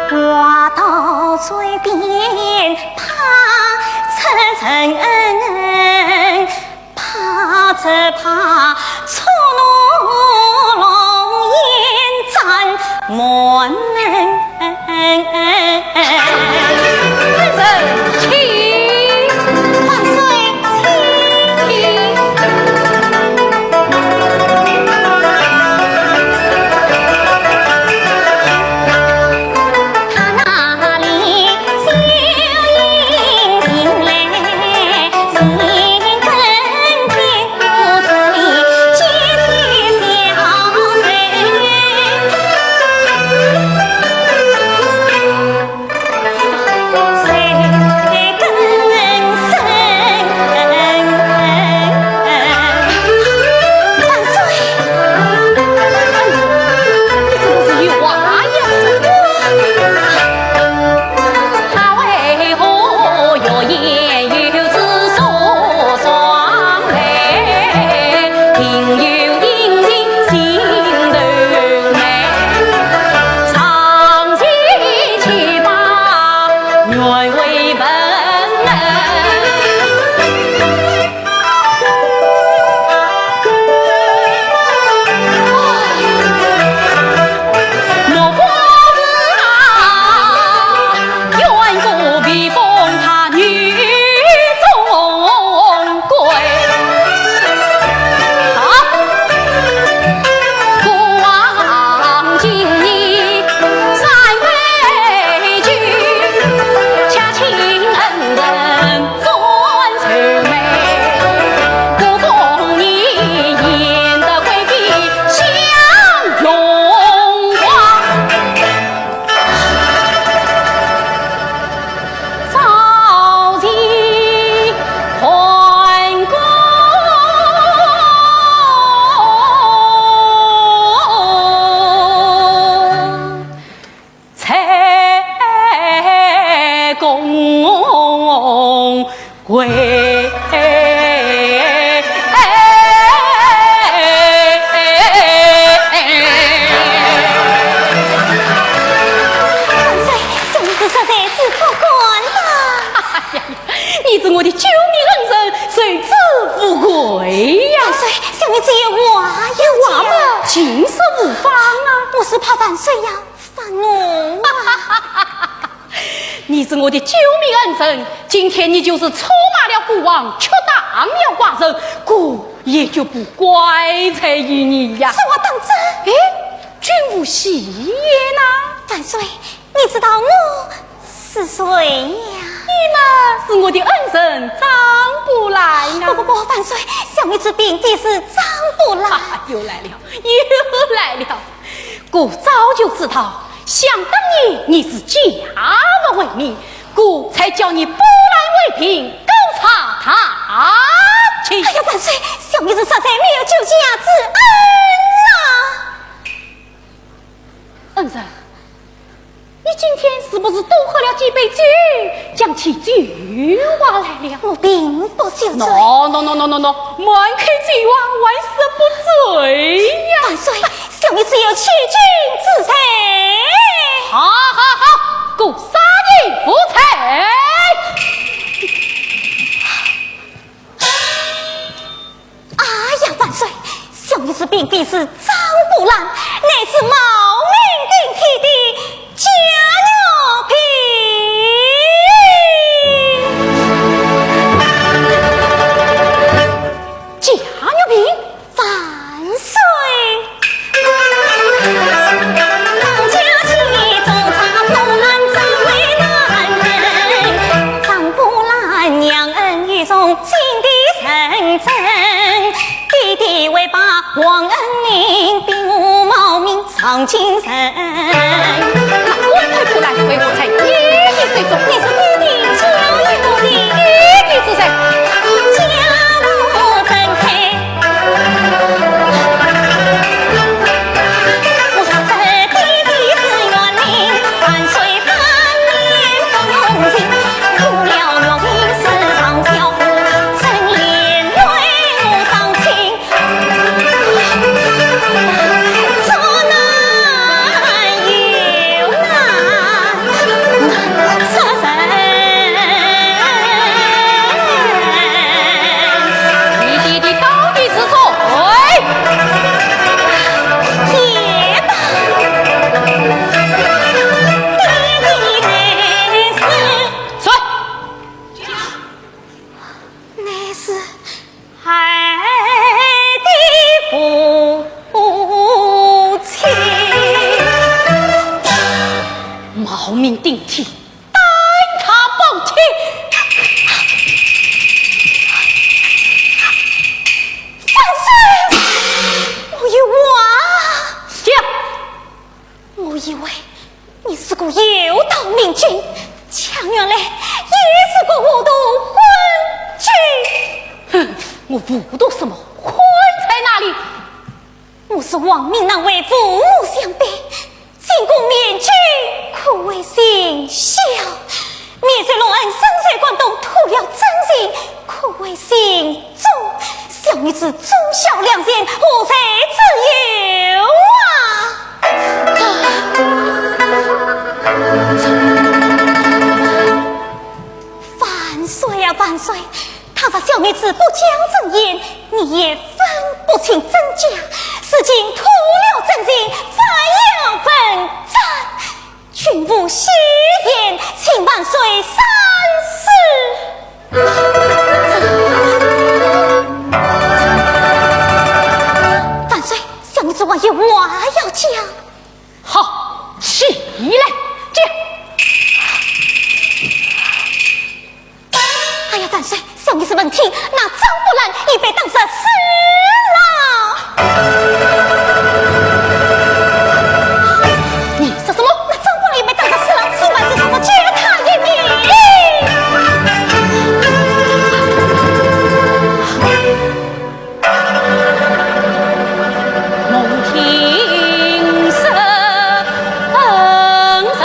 话到嘴边怕出人，怕只怕触怒龙颜斩门。 人请。万岁，请。喂，哎，哎，哎，哎，哎。万岁，小女子实在是不敢当。哎呀，你是我的救命恩人，受之无愧呀。万岁，小女子有话要讲。有话嘛，尽说无妨啊。我是怕万岁要发怒啊。你是我的救命恩人，今天你就是出卖了孤王，却当了寡人，孤也绝不怪罪于你呀。是我当真。哎，君无戏言呐。万岁，你知道我是谁呀？你嘛，是我的恩人张布兰啊。不不不，万岁，小女子并非是张布兰。啊，又来了，又来了。 孤早就知道，想当年你是假佛为民，孤才叫你拨兰为凭，高唱大清。哎呀，万岁，小女子实在没有救驾之恩啊。恩人，你今天是不是多喝了几杯酒，讲起醉话来了？我并不酒醉。喏，喏，喏，满口醉话，还说不醉呀？万岁， 小女子有欺君之罪。好，好，好，孤杀你无罪。哎呀，万岁，小女子并非是张布兰，乃是冒名顶替的贾玉萍。 贾玉萍？万岁！张布兰娘恩义重，心地认真，爹爹为爸王恩林，比我冒名 上京城。那官派过来为我在爹爹手中，你是爹爹教育我的，爹爹是谁？教我怎配？我是爹爹是元明，万岁万年不用情，苦了元明世上小苦，真连累我上清。 你爹爹到底是谁？谁？ 乃是孩儿的父亲。冒名顶替，胆大包天！万岁！我有话。讲。 我以为你是个有道明君，却原来也是个糊涂昏君。哼，我糊涂什么？昏在哪里？我是王明，难为父母相悲，进宫面君可为心孝，面受隆恩，身受感动，吐了真情，可为心 忠，小女子忠孝两全，何罪之有啊？万岁呀，万岁！倘若小女子不讲真言，你也分不清真假，如今吐了真情，反要问斩。 君无戏言，请万岁三思。万岁，小女子还有话要讲。好，起来讲。 哎呀，万岁，小女子闻听，那张布兰已被打死了。你说什么？那张布兰已被打死了，请万岁速速救她一命。 蒙听说恩人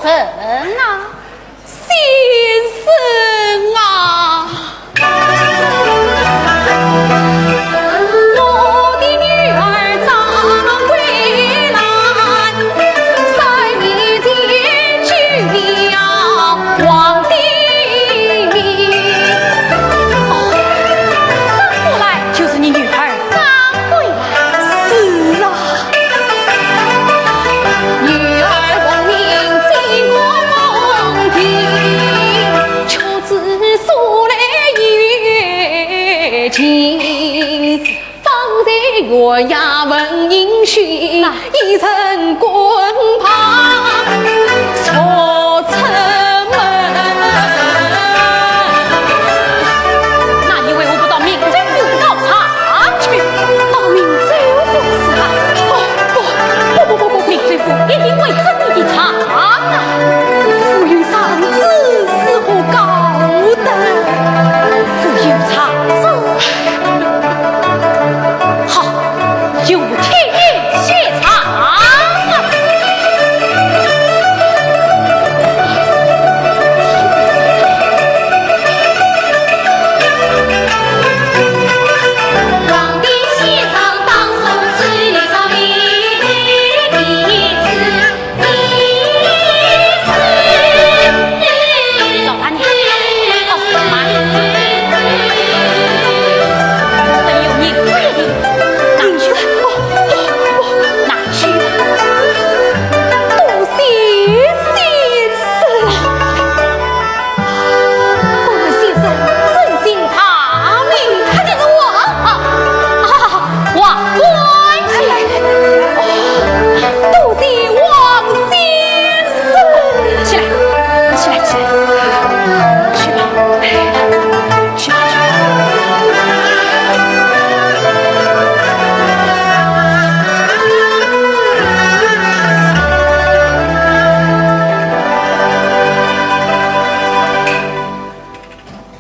人啊，先生啊。我的女儿张桂兰，三年前去了皇帝。哦，张桂兰就是你女儿张桂兰。是啊。 女儿奉命进宫蒙听，确知所来有情。方才县衙问音讯，已成官旁，速出门。那你为何不到明州府告状去？到明州府是吧？不，不，不，不，不，不，明州府一定会准你的账啊！府有长子，如何告得？府有长子。好，由天谢长。 老板娘，哦，妈，等有银子一定，拿去。哦，哦，哦，拿去。多谢先生。我们先生尊姓大名？他就是王，啊，啊，王冠。哎，多谢王先生。起来，起来，起来，去吧，去吧，去吧。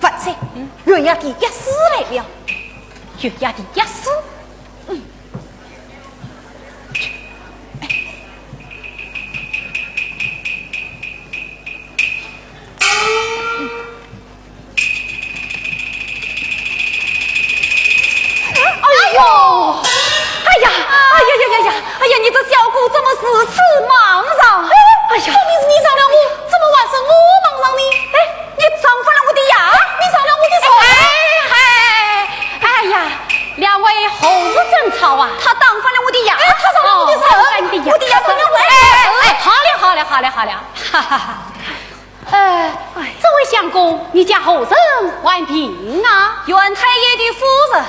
万岁，嗯？县衙的押司来了。县衙的押司？嗯。 哎呦！哎呀，哎呀呀呀呀！哎呀，你这小姑怎么如此莽撞？哎呀，分明是你上了我，怎么还是我莽撞呢？哎，你撞翻了我的牙？你上了我的床？哎，哎，哎呀，两位何事争吵啊？他打翻了我的牙。哎，他上了我的床。哦，打翻你的牙。我的牙上了我的床。哎，哎，哎，好了，好了，好了，好了。哈哈哈。 呃，这位相公，你家何人患病啊？县太爷的夫人。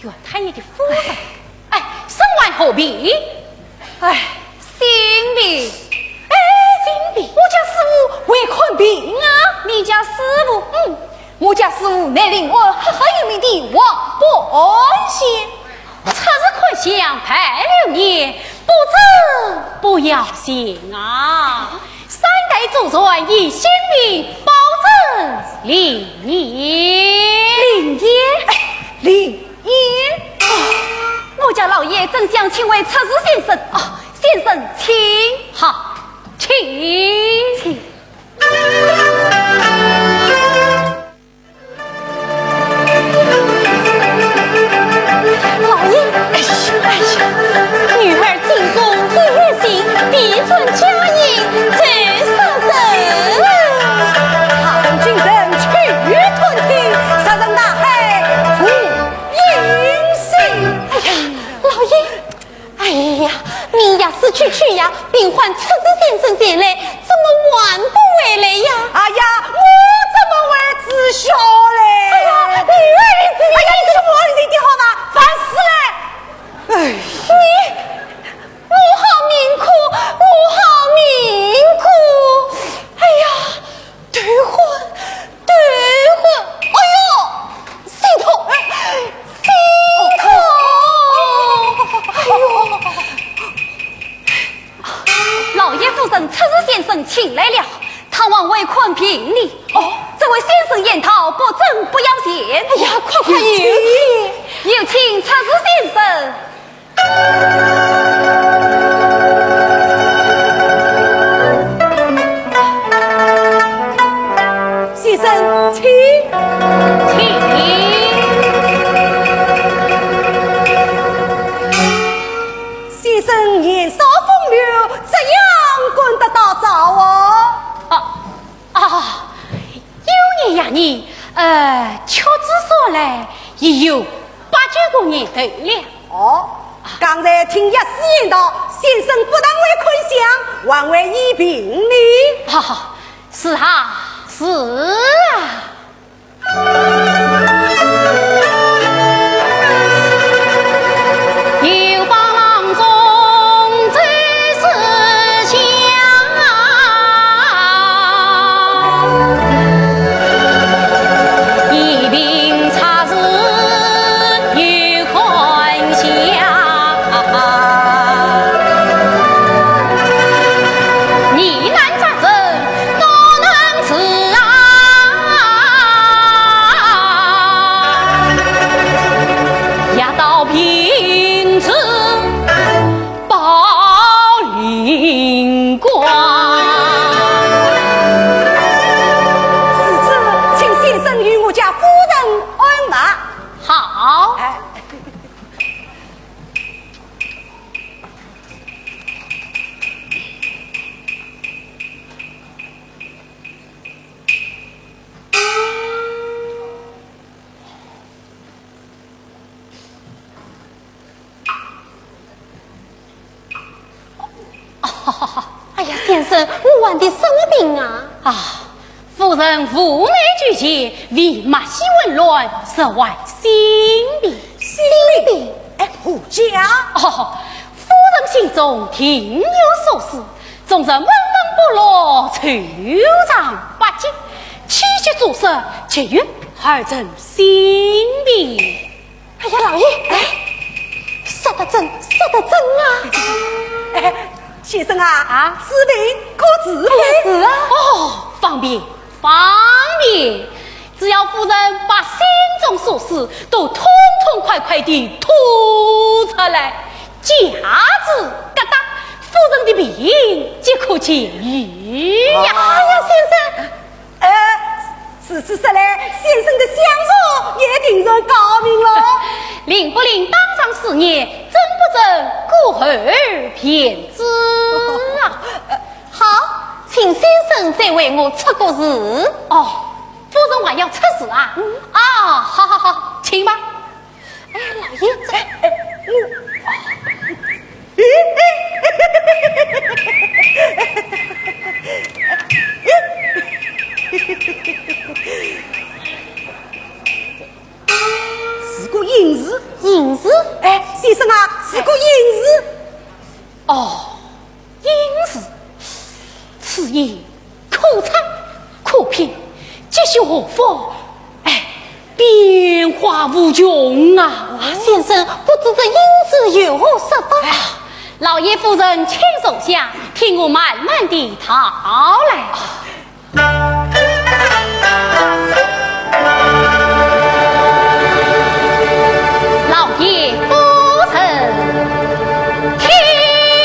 县太爷的夫人？哎，身患何病？哎，心病。哎，心病？我家师傅会看病啊。你家师傅？嗯，我家师傅乃临安赫赫有名的王半仙。 出入看相拜流年，不治不要紧啊。三代祖传医心病，保治流年。流年？哎，流年？哦，我家老爷正想请位出字先生。哦，先生请。好，请。请。 老爷，哎呀，哎呀，女儿进宫一夜情，提出佳音，奏杀人。他等今日去探听，杀人大海出英雄。哎呀，老爷， 哎呀，你呀是去去呀，病患出字先生前来，怎么还不回来呀？哎呀，我怎么会知晓嘞？哎呀，你儿子，哎呀，你这个毛里这点好吗？烦死了！哎，你，我好命苦，我好命苦！哎呀， 头昏，头昏，哎呦，心痛，心痛，哎呦。老爷夫人出字先生请来了，他还未看病呢。哦，这位先生言道不准不要钱。哎呀，快快有请，有请出字先生。生年少风流，怎样管得到早哦？啊，啊，幼年呀，你，呃，屈指算来，也有八九个年头了。哦，刚才听药师言道，先生不但未困香，还未已病呢。哈哈，是啊，是啊。 如此，请先生与我家夫人按脉。好。哎。 哎呀，先生，我患的什么病啊？啊，夫人腹内积气，为脉息紊乱，是患心病。心病？哎，何解？哦，夫人心中定有所思，总是闷闷不乐，愁肠百结，气血阻塞，急于而成心病。 哎呀，老爷，哎，说得真，说得真啊！哎，先生啊，啊？此病可治不？可治啊！哦，方便，方便，只要夫人把心中所思都痛痛快快地吐出来，架子旮沓，夫人的病即可痊愈呀！哎呀，先生， 呃，如此说来，先生的相术也定然高明了。灵不灵，当场试验，真不真，过后便知啊。好，请先生再为我出个字。哦，夫人还要出字啊？嗯。啊，好好好，请吧。 哎，老爷，这，哎，哎，我，是个隐字。隐字？哎，先生啊，是个隐字。哦， 隐字，此隐可藏可品，几许何方，哎，变化无穷啊！啊，先生，不知这隐字有何说法？哎，老爷夫人请坐下，听我慢慢地道来。 老爷夫人听了。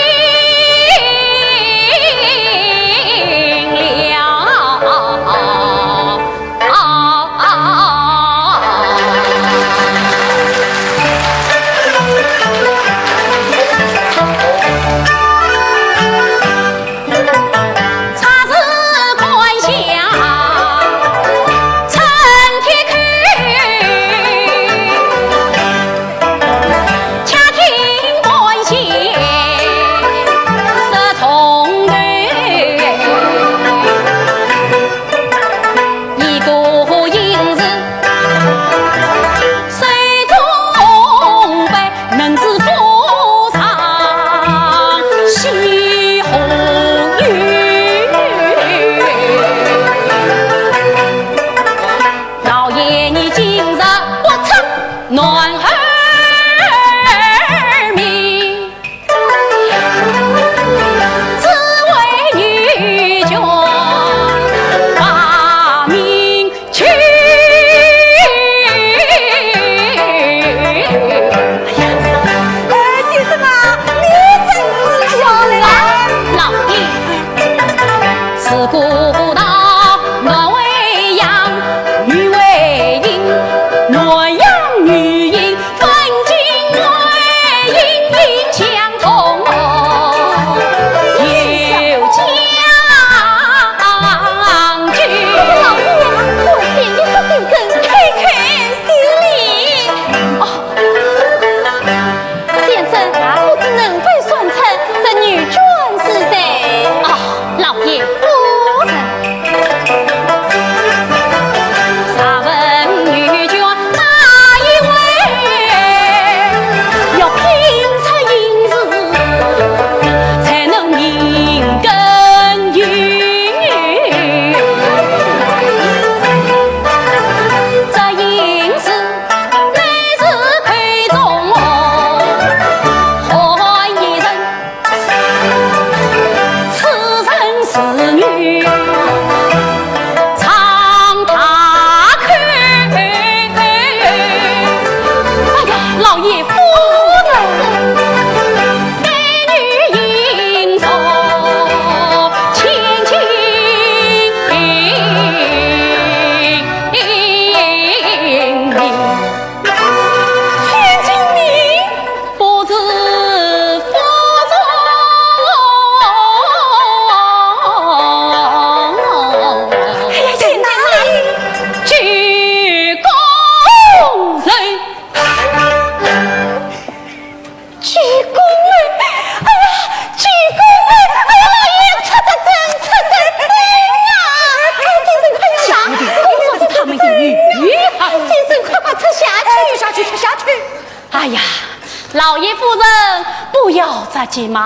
老着急嘛。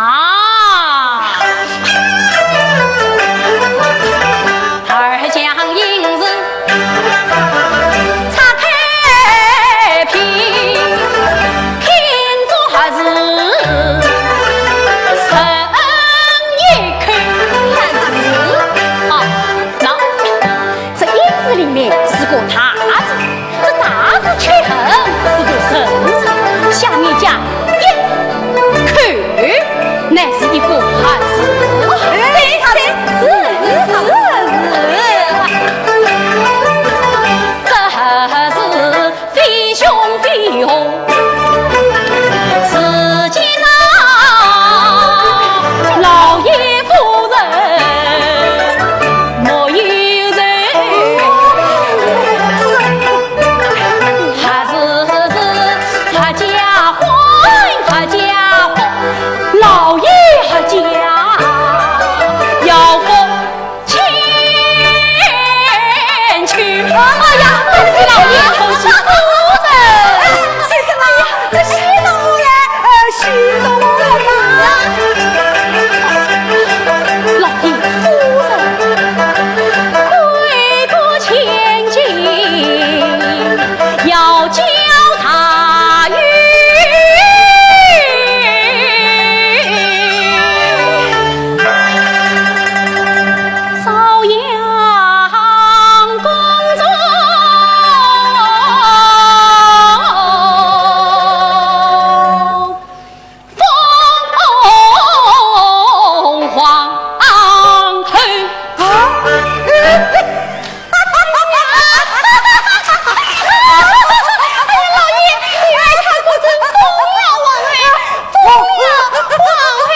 二将银子拆开皮，拼做盒子剩一口。盒子啊，喏，这银子里面是个大字，这大字切痕是个人字，下面加一口，乃是一个盒子。哦，对，对，是，是，是，是。这盒子非凶非祸，世界上老爷夫人没有人。盒子是合家欢，合家欢，老爷合家要福千秋。哎呀，恭喜老爷，恭喜夫人！先生啊，这喜事来，呃，喜事来了。老爷夫人，贵国千金，要交大运。 朝阳公主封皇后。啊？哎呀，老爷，你儿他可真疯了，王爷，疯了，王爷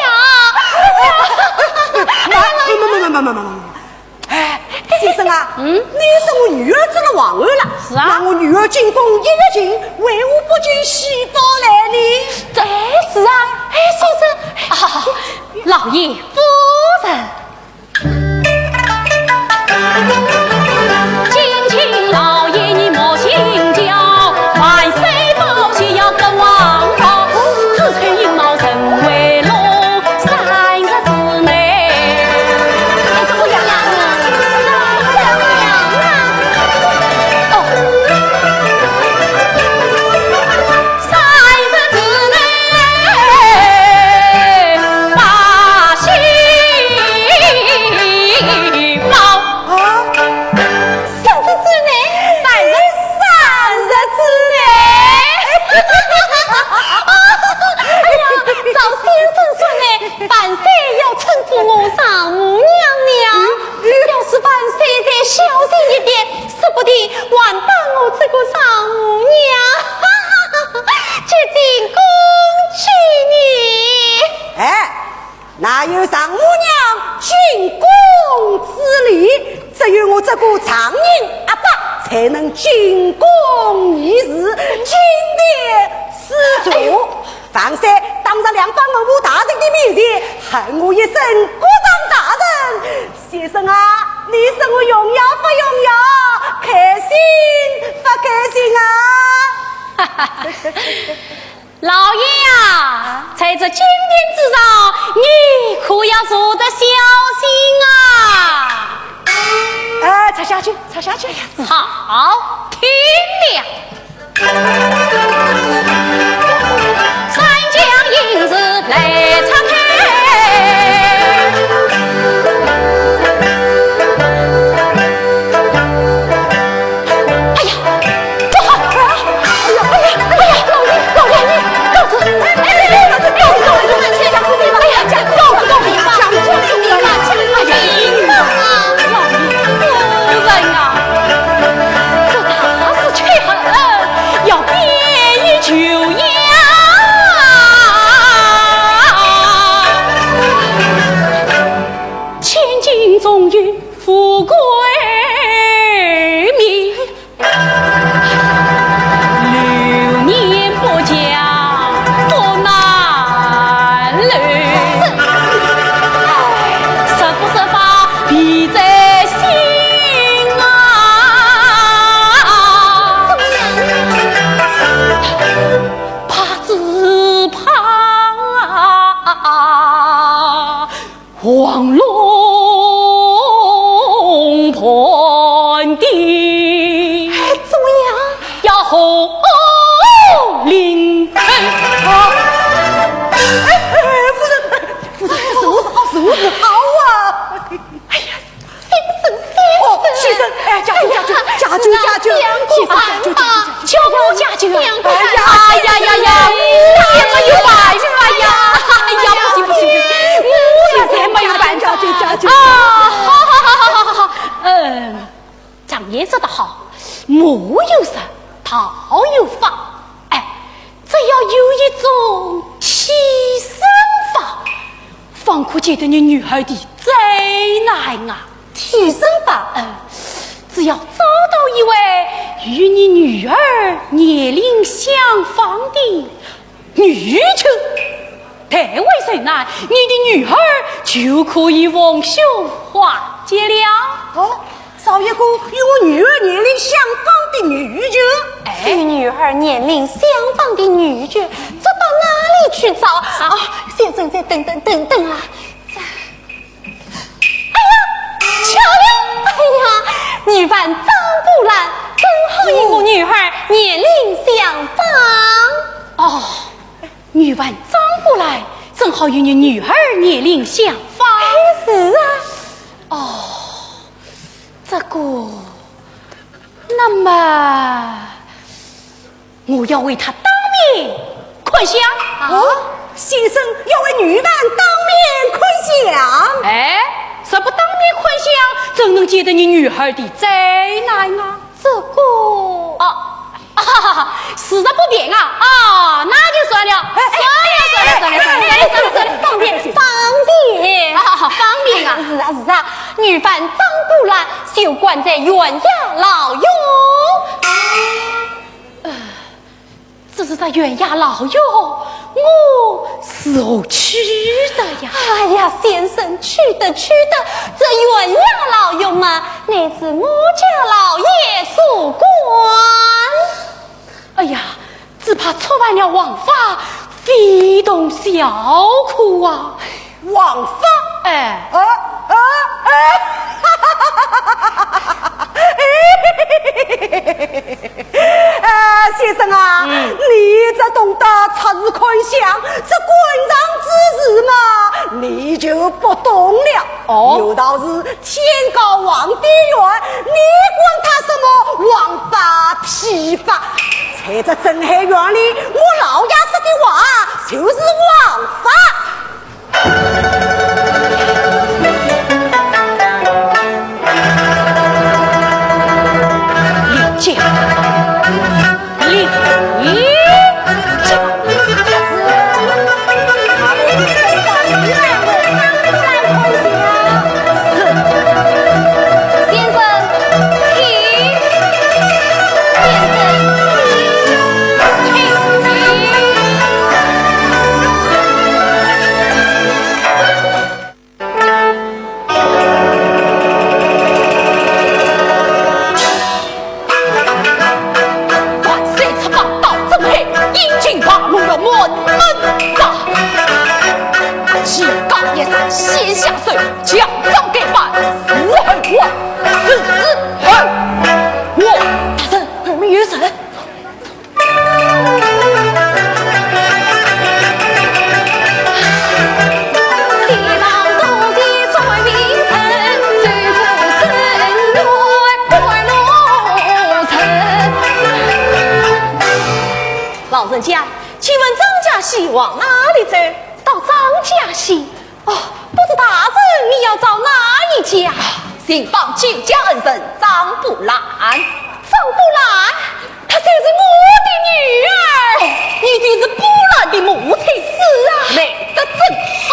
呀！慢，慢，慢，慢，慢，慢，慢。哎，先生啊，嗯？你说我女儿做了皇后了，是啊。那我女儿进宫一月情，为何不见喜报来呢？哎，是啊，哎，先生，啊，老爷夫人。 敬请老爷你莫心焦，万岁宝剑要跟王朝，只求银帽成为龙，三日之内。哎，怎么样啊？怎么样啊？哦。 三日之内把喜报。啊？三日之内？三日，三日之内。哎呀，照先生说呢，万岁要赐我丈母娘了。要是万岁再小心一点， 说不定还把我这个丈母娘接进宫去呢。哎，哪有丈母娘进宫之理？只有我这个丈人阿爸才能进宫议事，钦点四座。 万岁当着两班文武大臣的面前，喊我一声国丈大人。先生啊，你说我荣耀不荣耀？开心不开心啊？老爷呀，在这金殿之上，你可要坐得小心啊！哎，坐下去，坐下去。好，听了。 三将银子来拆开。哎呀，不好！哎呀，哎呀，哎呀，老爷，老爷，告辞！哎，告辞，告辞，告辞，哎呀，告辞，告辞，哎呀，夫人啊，这大事却要变一球。黄龙盘顶，哎，怎么样？呀吼灵。哎，哎，哎，夫人，夫人，这如何是好，如何是好啊！哎呀，先生，先生。哦，先生，哎，加救，加救，加救，加救，先生，加救，加救，加救。 叫我家去啊！哎呀，哎呀呀呀，也没有办法呀！哎呀，不行不行不行，实在没有办法啊！好好好好好好好，嗯，常言说得好，木有实，道有法。哎，只要有一种替身法，方可解得你女儿的灾难啊！ 替身法？呃，只要找到一位与你女儿年龄相仿的女眷，代为受难，你的女儿就可以逢凶化吉了。哦，找一个与我女儿年龄相仿的女眷？哎，与女儿年龄相仿的女眷，这到哪里去找？啊，先生，再等等，等等啊！这 哎呀，巧了！哎呀，女犯张布兰，正好与我女儿年龄相仿。哦，女犯张布兰，正好与你女儿年龄相仿。哎，是啊。哦，这个，那么 我要为她当面看相。啊？先生要为女犯当面看相？哎，若不当面看相，怎能解得你女儿的灾难啊？这个……哦，啊，哈哈哈，实在不便啊，啊，那就算了，哎，算了，算了，算了，算了，算了，算了，放便，放便。啊，放便啊。是啊，是啊，女犯张布兰就关在县衙牢哟。 呃，只是这县衙牢哟，我如何去得呀？哎呀，先生，去得，去得，这县衙牢哟嘛，乃是我家老爷所管。哎呀，只怕触犯了王法，非同小可啊。 王法？哎。啊，啊，啊！啊，先生啊，嗯。你这懂得出字看相，这官场之事嘛，你就不懂了。哦。有道是天高皇帝远，你管他什么王法批法？在这镇海县里，我老爷说的话就是王法。 先生，请。先生，请。 万岁！出榜到镇海，已经败露了满门章。其告一声，先下手，强将该犯，伺候我，伺候我。大人，后面有人。 老人家，请问张家喜往哪里走？到张家喜？ 哦，不知大人你要找哪一家？寻访救驾恩人张布兰。张布兰？她就是我的女儿。哦，你就是布兰的母亲。是啊。来得正好。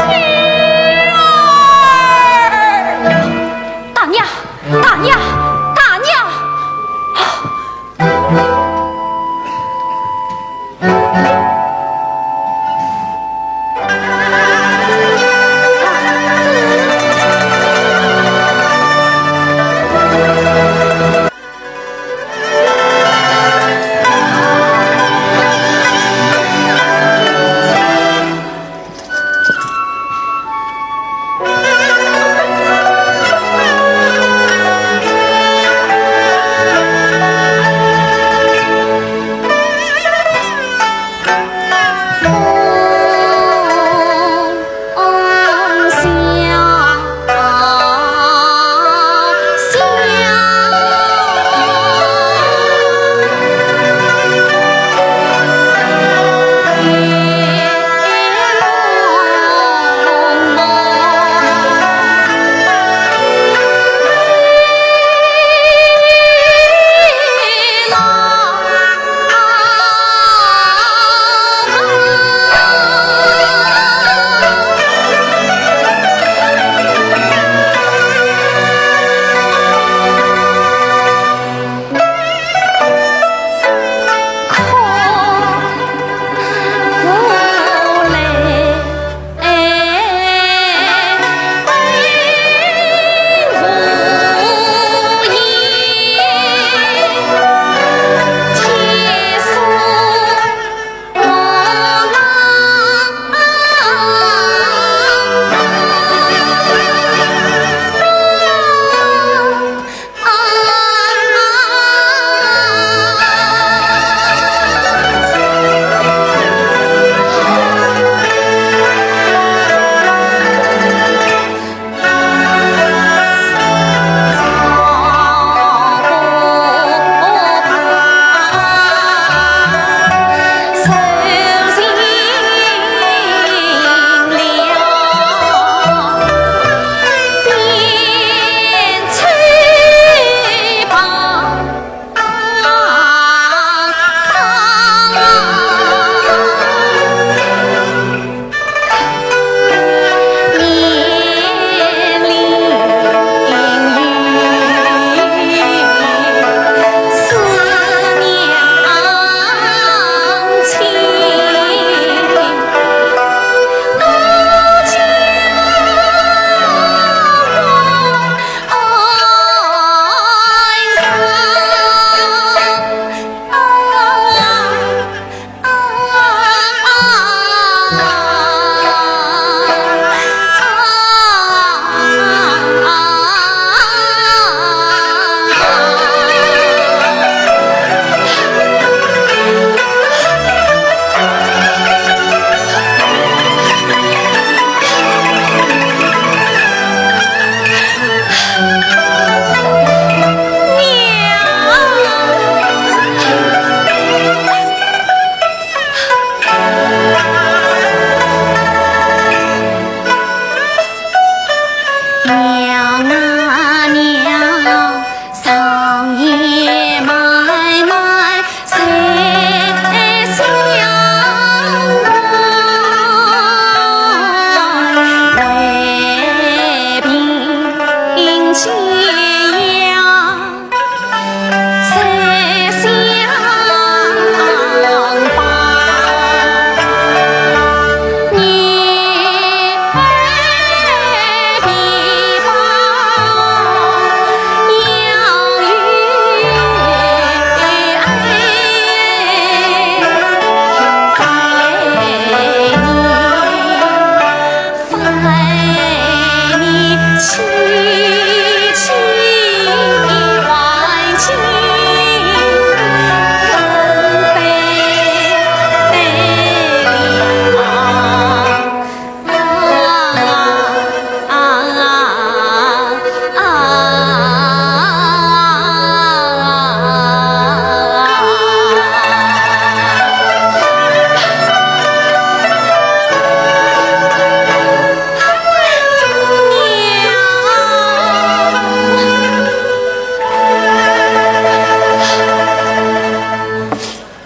女儿！大娘， 大娘，大娘！娘啊娘，长夜漫漫谁相伴？为凭解药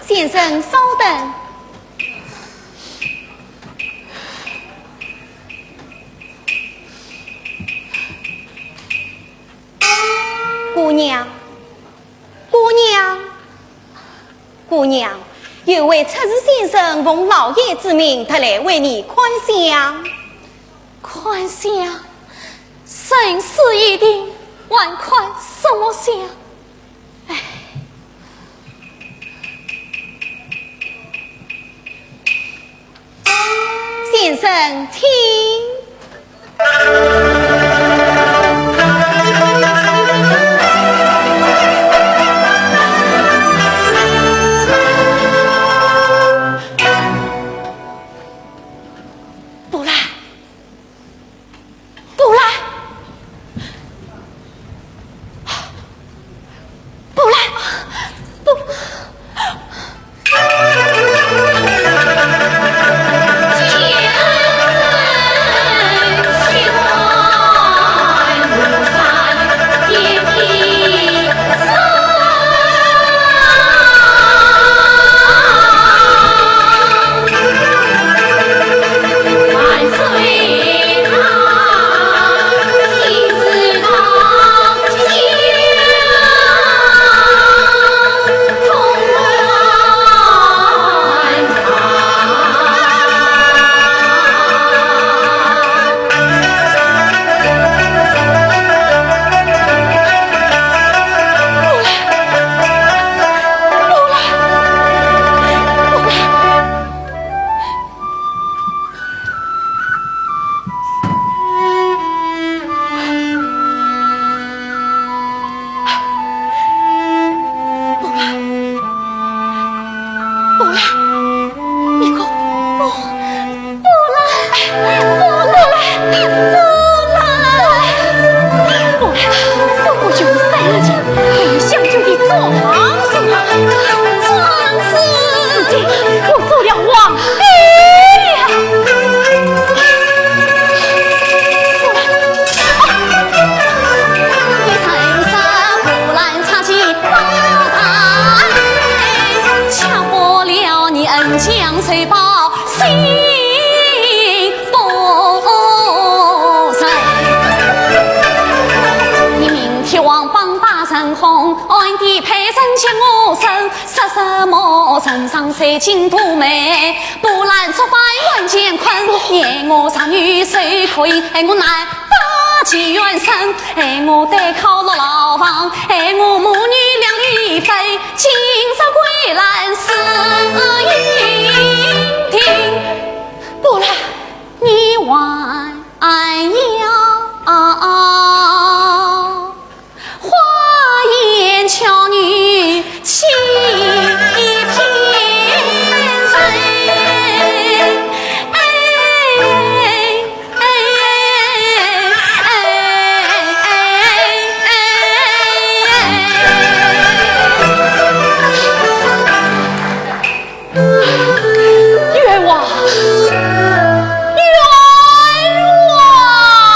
先生，稍等。姑娘，姑娘，姑娘，有位侧室先生奉老爷之命，特来为你看相。看相？生死已定，还看什么相？唉。 先生，请。不来。 不来，不来，不。不来，不来，你可不，不来，不来，不来，不来，不过就是三日前，被你相救的庄子。庄子？是的，我做了皇帝了。 不来。冤枉！冤枉！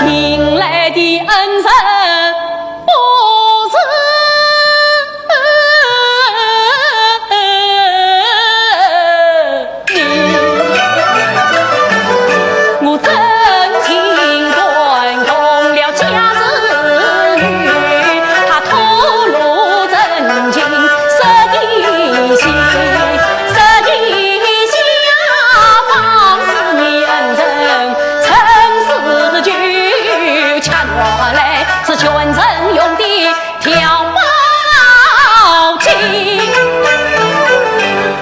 迎来的恩人不是你。我真情感动了家是女，她吐露真情实的心，实的心啊，方是你恩人，真是的就抢过来，是全城用的碉堡金。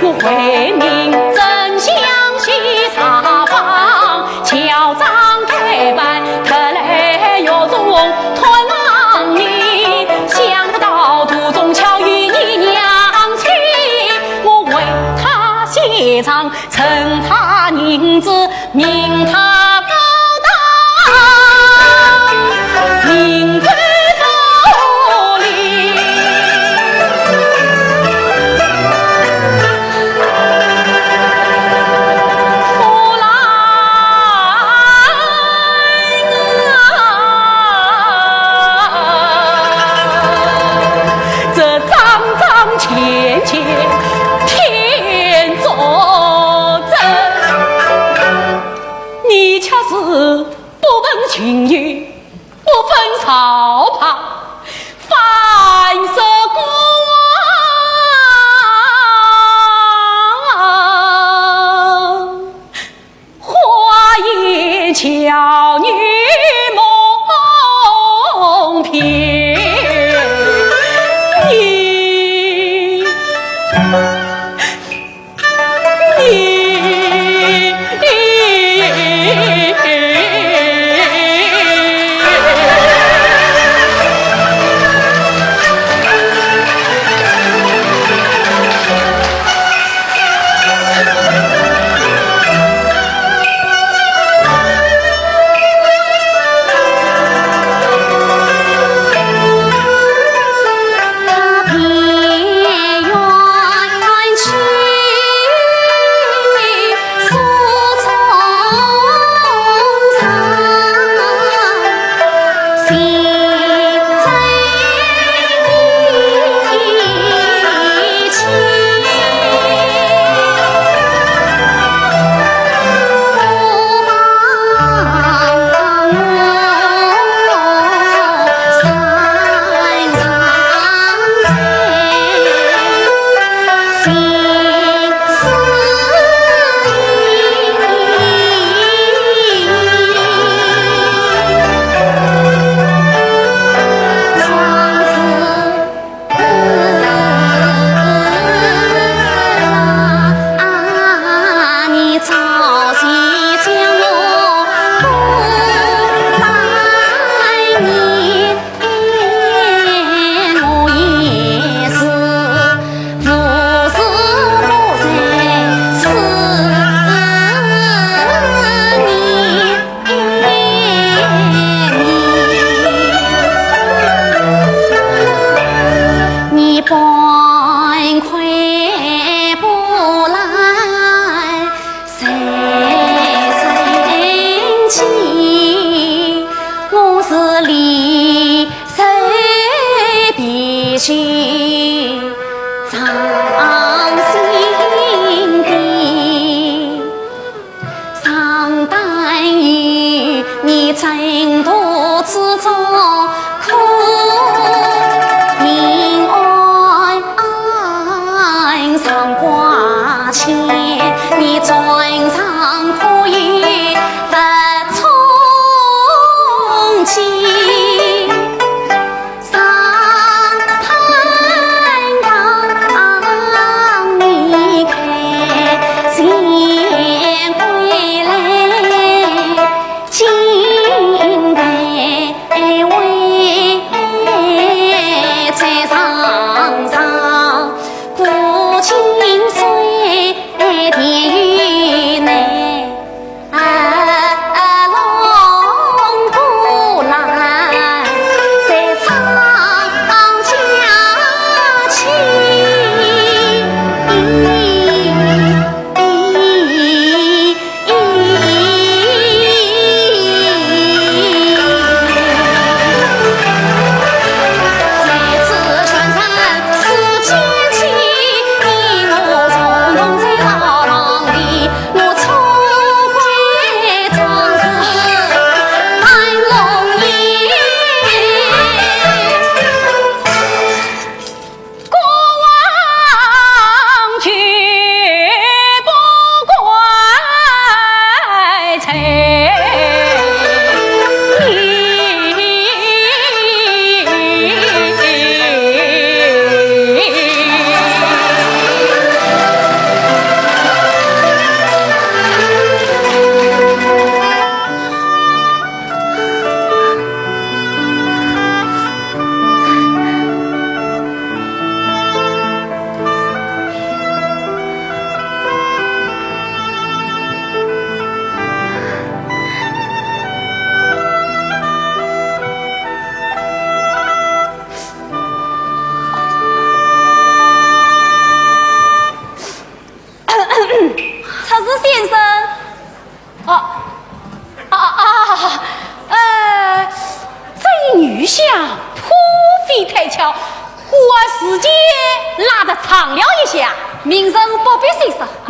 我为民争相去查访，校长代办，特来要从团上你，想不到途中巧遇你娘亲，我为她写上，称她银子，命她高堂，银子多哩。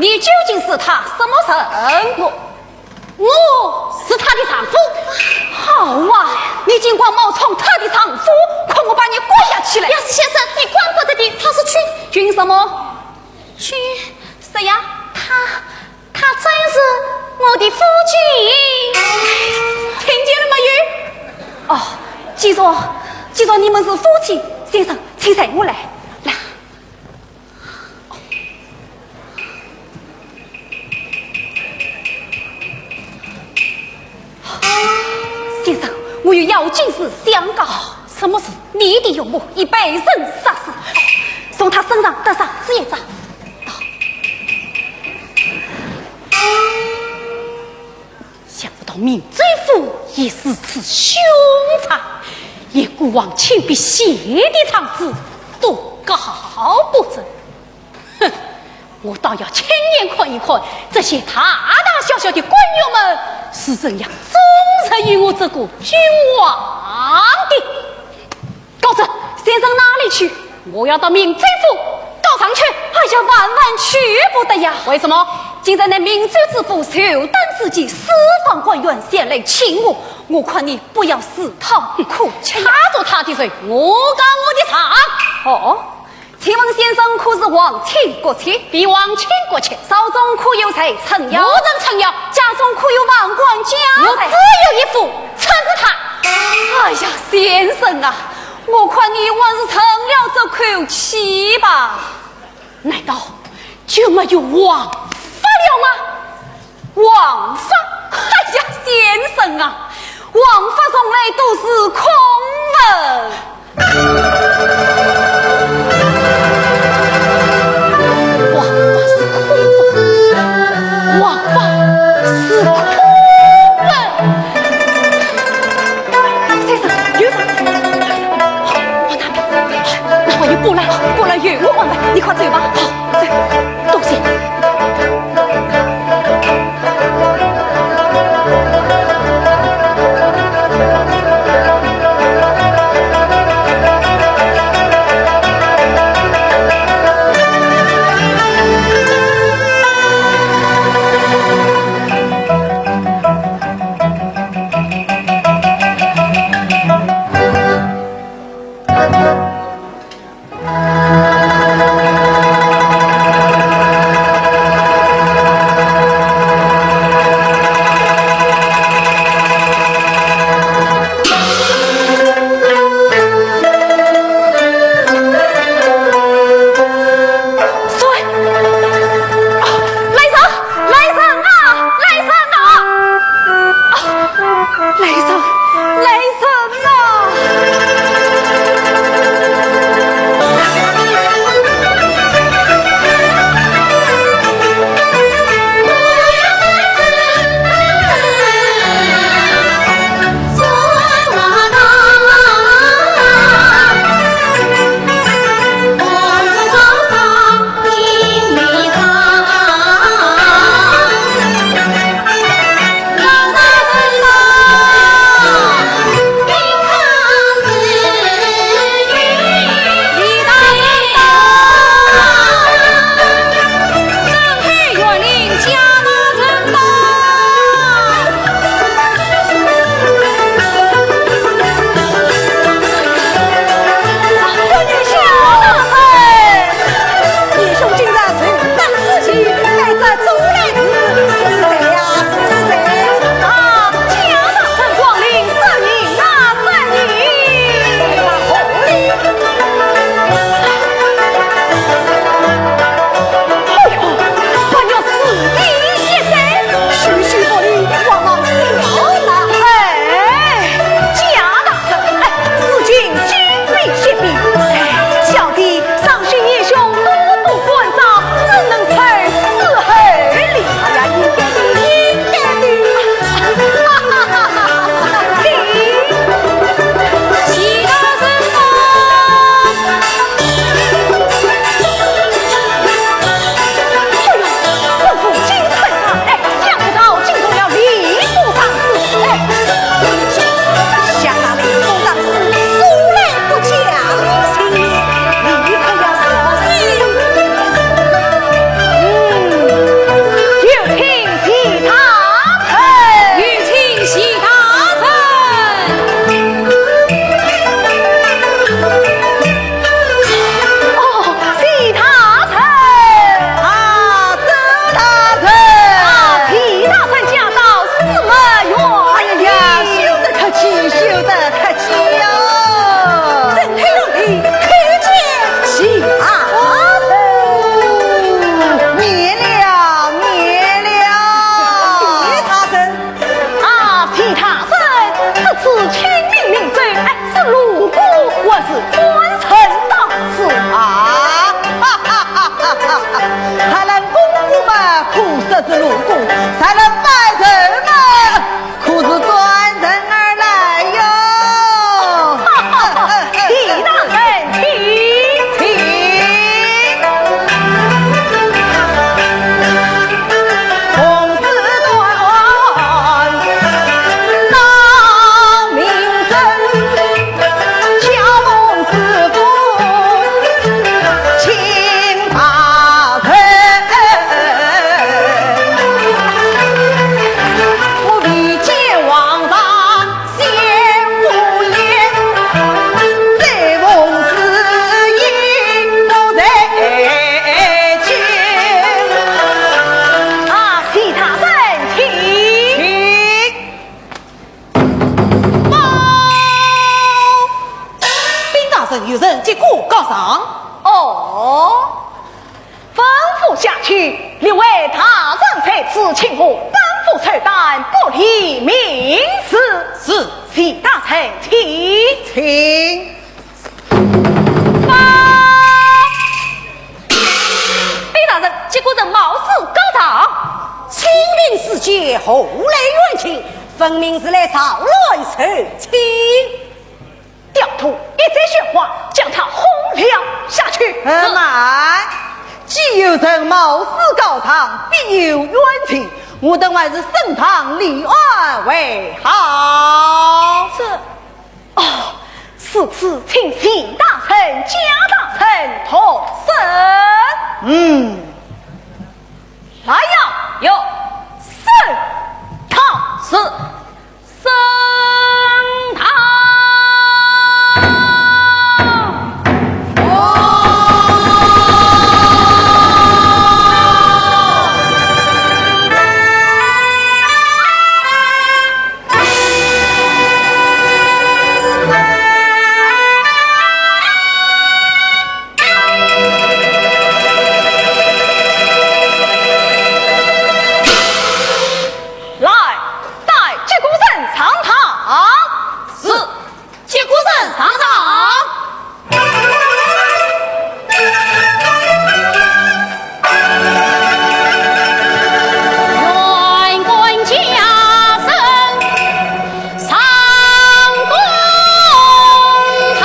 你究竟是她什么人？我，我是她的丈夫。好啊，你竟敢冒充她的丈夫，看我把你关押起来！要是先生，你管不得的，她是君……君什么？君……是呀，她，她真是我的夫君。听见了没有？哦，既然，既然你们是夫妻，先生，请随我来。来。 先生，我有要紧事相告。什么事？你的岳母已被人杀死，从她身上得伤只一掌。到。 想不到明州府也如此凶残，连孤王亲笔写的状纸都告不成。哼，我倒要亲眼看一看，这些大大小小的官员们是怎样忠实于我这个君王的。 告辞。先生哪里去？我要到明州府告状去。哎呀，万万去不得呀！为什么？今日乃明州知府寿诞之期，四方官员前来请我，我看你不要自讨苦吃呀。她做她的罪，我告我的状。哦，请问先生可是皇亲国戚？比皇亲国戚。朝中可有谁撑腰？无人撑腰。家中可有万贯家财？我只有一幅，正是它。哎呀，先生啊， 我看你还是成了这口气吧。难道就没有王法了吗？王法？哎呀，先生啊，王法从来都是空文。王法是空文，王法是空文。 先生，有人！往那边，那还有波兰，波兰有我安排，你快走吧。好，走，多谢。咱们拜神嘛，可是转身而来哟。李大人，请。请。啊，徐大人，请。请。 禀大人，有人击鼓告状。哦，吩咐下去，列位大人在此，请我班副首担，不理民事。是。徐大人，请。请。报。禀大人，击鼓人冒死告状。清平四姐，何来冤情？分明是来扰乱社稷。 刁徒，一再喧哗，将他轰了下去。呃，慢！既有人冒死告状，必有冤情，我等还是升堂立案为好。这，哦，如此请徐大人、贾大人同审。嗯。来呀！有。升堂。是。 升堂。来， 带击鼓人上堂。是。击鼓人上堂。县官家人上公堂。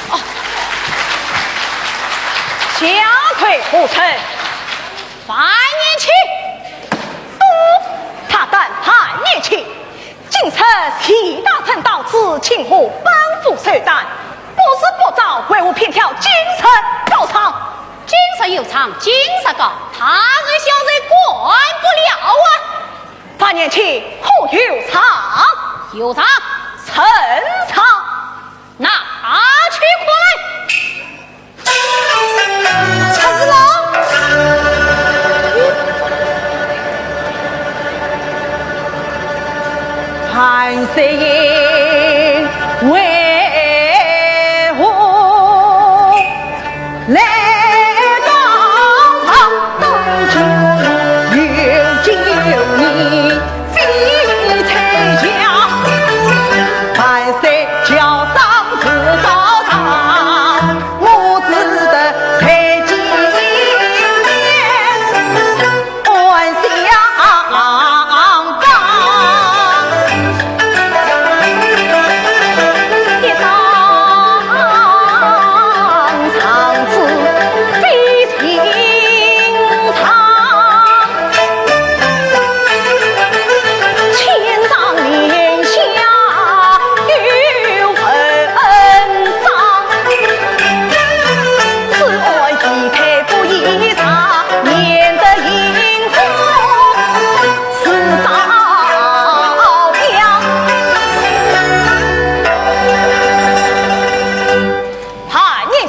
哦，下跪何罪？樊延庆。哦，大胆樊延庆！今日徐大人到此，请我班副首担，不是不招，为何偏挑今日告状？今日有状，今日告，他日小人管不了啊！樊延庆，可有状？有状。呈上。 拿去看来。出事了！樊世英为何来到堂中？有救你 非在家，万岁叫张子高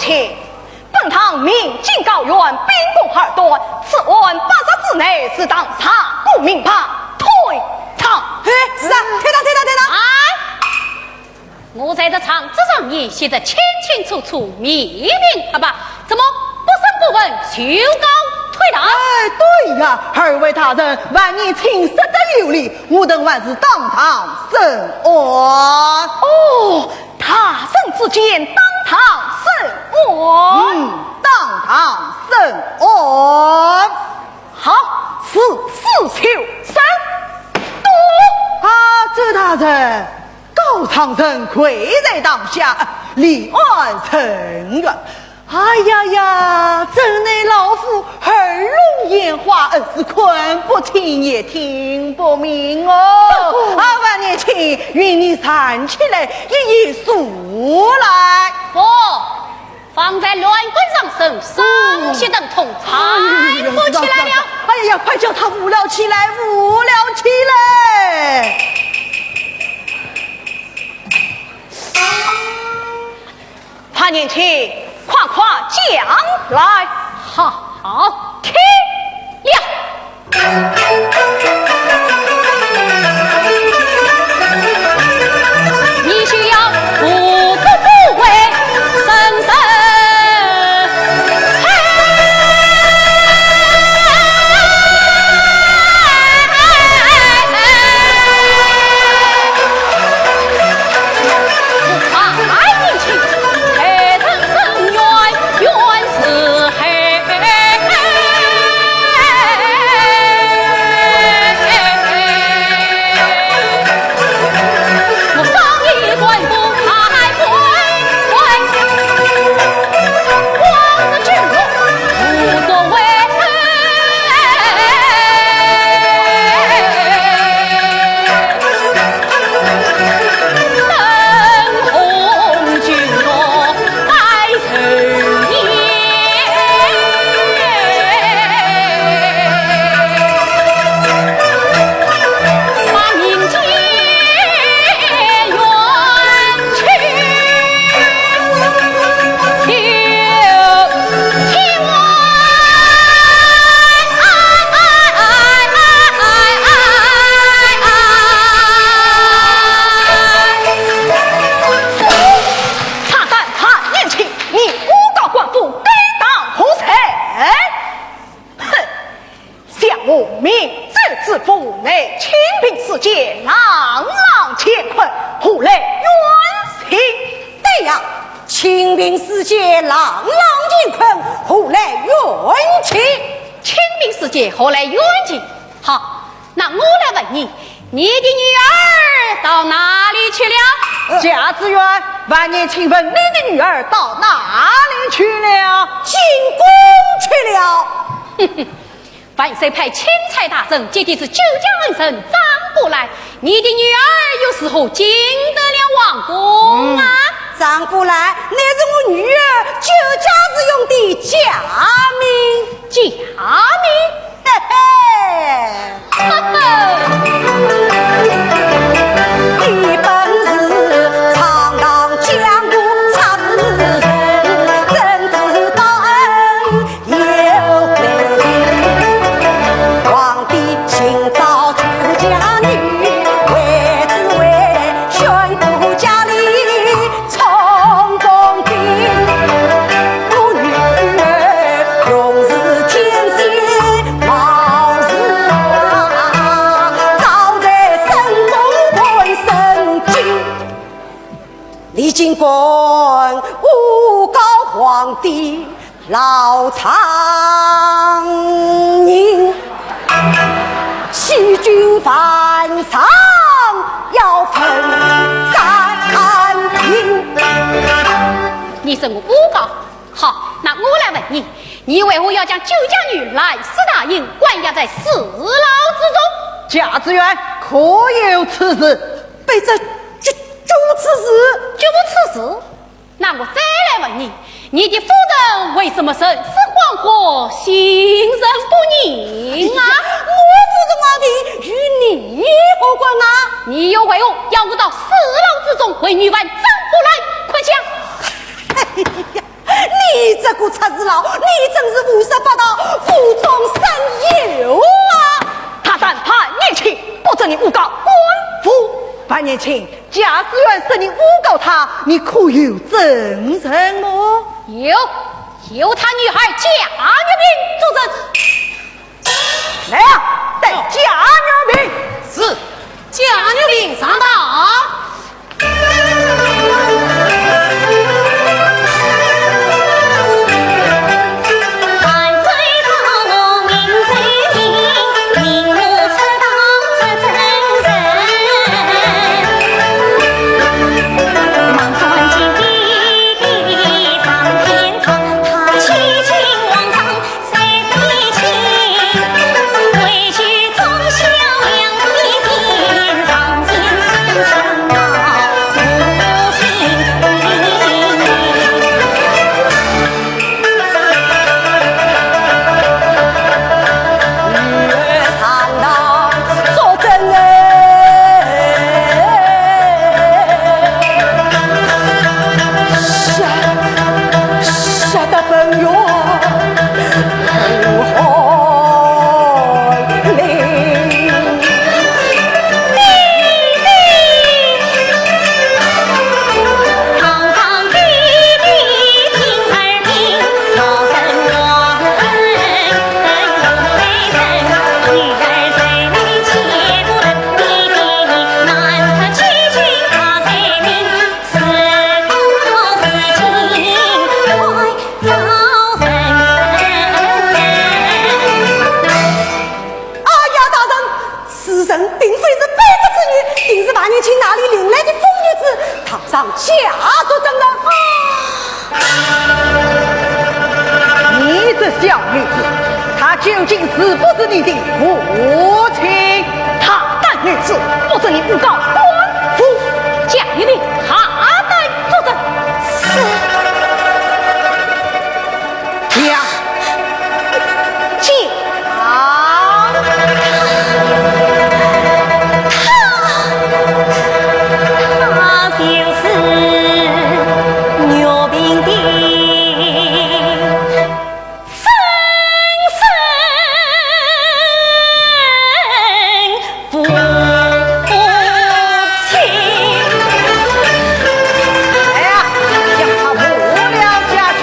且本堂明镜高悬，秉公二断，此案八日之内，是当查个明白，退堂。哎，是啊，退堂，退堂，退堂。哎，我在这状纸上面写得清清楚楚、明明白白，怎么不声不问就告退堂？哎，对呀，二位大人，万年青说得有理，我等还是当堂审案。哦， 大人之见，当堂审案。嗯，当堂审案。好，是，是，就审。啊，周大人，告状人跪在堂下，立案申冤。 哎呀呀，真乃老夫耳聋眼花，呃，是看不清也听不明哦。啊，万年青，与你站起来，一一述来。不，方才乱棍上身，伤膝疼痛，站不起来了。哎呀，快叫他扶了起来，扶了起来。 潘年青，快快讲来。好，听了。你休要无故不为人生。 大胆潘年青，你诬告官府，该当何罪？哼！ 想我明州知府乃清平四街，朗朗乾坤，何来冤情？对呀，清平四街，朗朗乾坤，何来冤情？清平四街，何来冤情？好，那我来问你，你的女儿到哪里去了？呃，贾知县，万年青问你的女儿到哪里去了？进宫去了。 万岁派钦差大人接的是九江恩人张古兰，你的女儿又是何进得了王宫啊？嗯，张古兰乃是我女儿九家之用的家名。家名？嘿嘿。李靖公诬告皇帝 老丈人欺君犯上，要问斩刑。你说我诬告？好，那我来问你，你为何要将九江女兰氏大营关押在死牢之中？贾知县，可有此事？卑职就，就无此事。就无此事？ 那我再来问你，你的夫人为什么人说谎话，心存不仁啊？我夫人话的与你何关啊？你又为何要我到死牢之中为女犯张古兰？快讲！哎呀，你个赤字佬，你真是胡说八道，无中生有啊！他当年轻，不准你诬告官府。半年前，贾子元说你诬告他，你可有证人么？有，有他女儿贾玉萍作证。来啊，带贾玉萍。是，贾玉萍上堂。哎呀，大人，此人并非是卑职之女，定是半年前那里领来的疯女子，堂上假作真的。你这小女子，她究竟是不是你的父亲？她等于是不准你诬告官府。讲你的，她等作证。是。讲。 讲。她，她就是玉萍的生身 父亲。哎呀，将他扶了下去。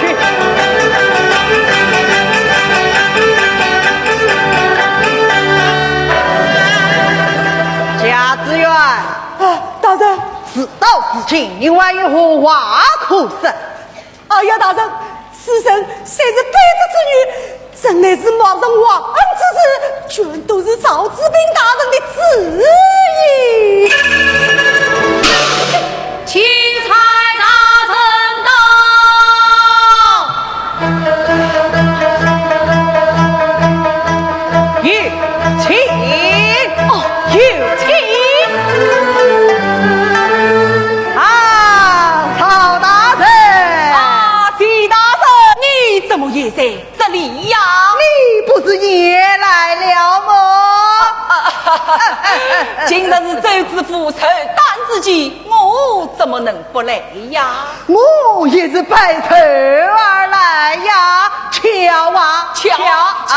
贾子元。啊，大人。事到如今，你还有何话可说？ 哎呀，大人，此人虽是卑职之女，怎奈是冒认皇恩之事，全都是曹子平大人的主意。钦差大人到。 有请。哦，有请。啊，曹大人。啊，徐大人，你怎么也在这里呀？你不是也来了吗？今日是周知府寿诞之期，我怎么能不来呀？ 我也是拜寿而来呀，巧啊，巧，巧，巧。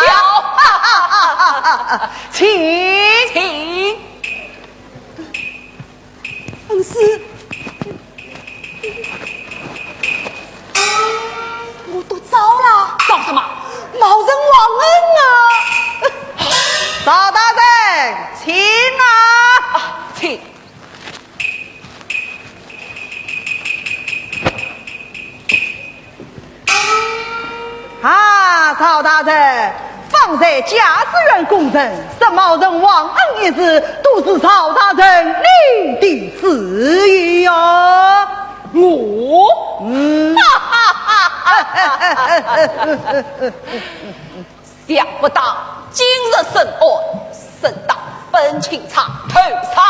请。请。恩师，我得招了。招什么？冒认皇恩啊。曹大人，请啊。啊，请。 啊，曹大人，方才贾子元供认，冒认皇恩一事，都是曹大人你的主意哟。我？嗯。想不到今日审案，审到本钦差头上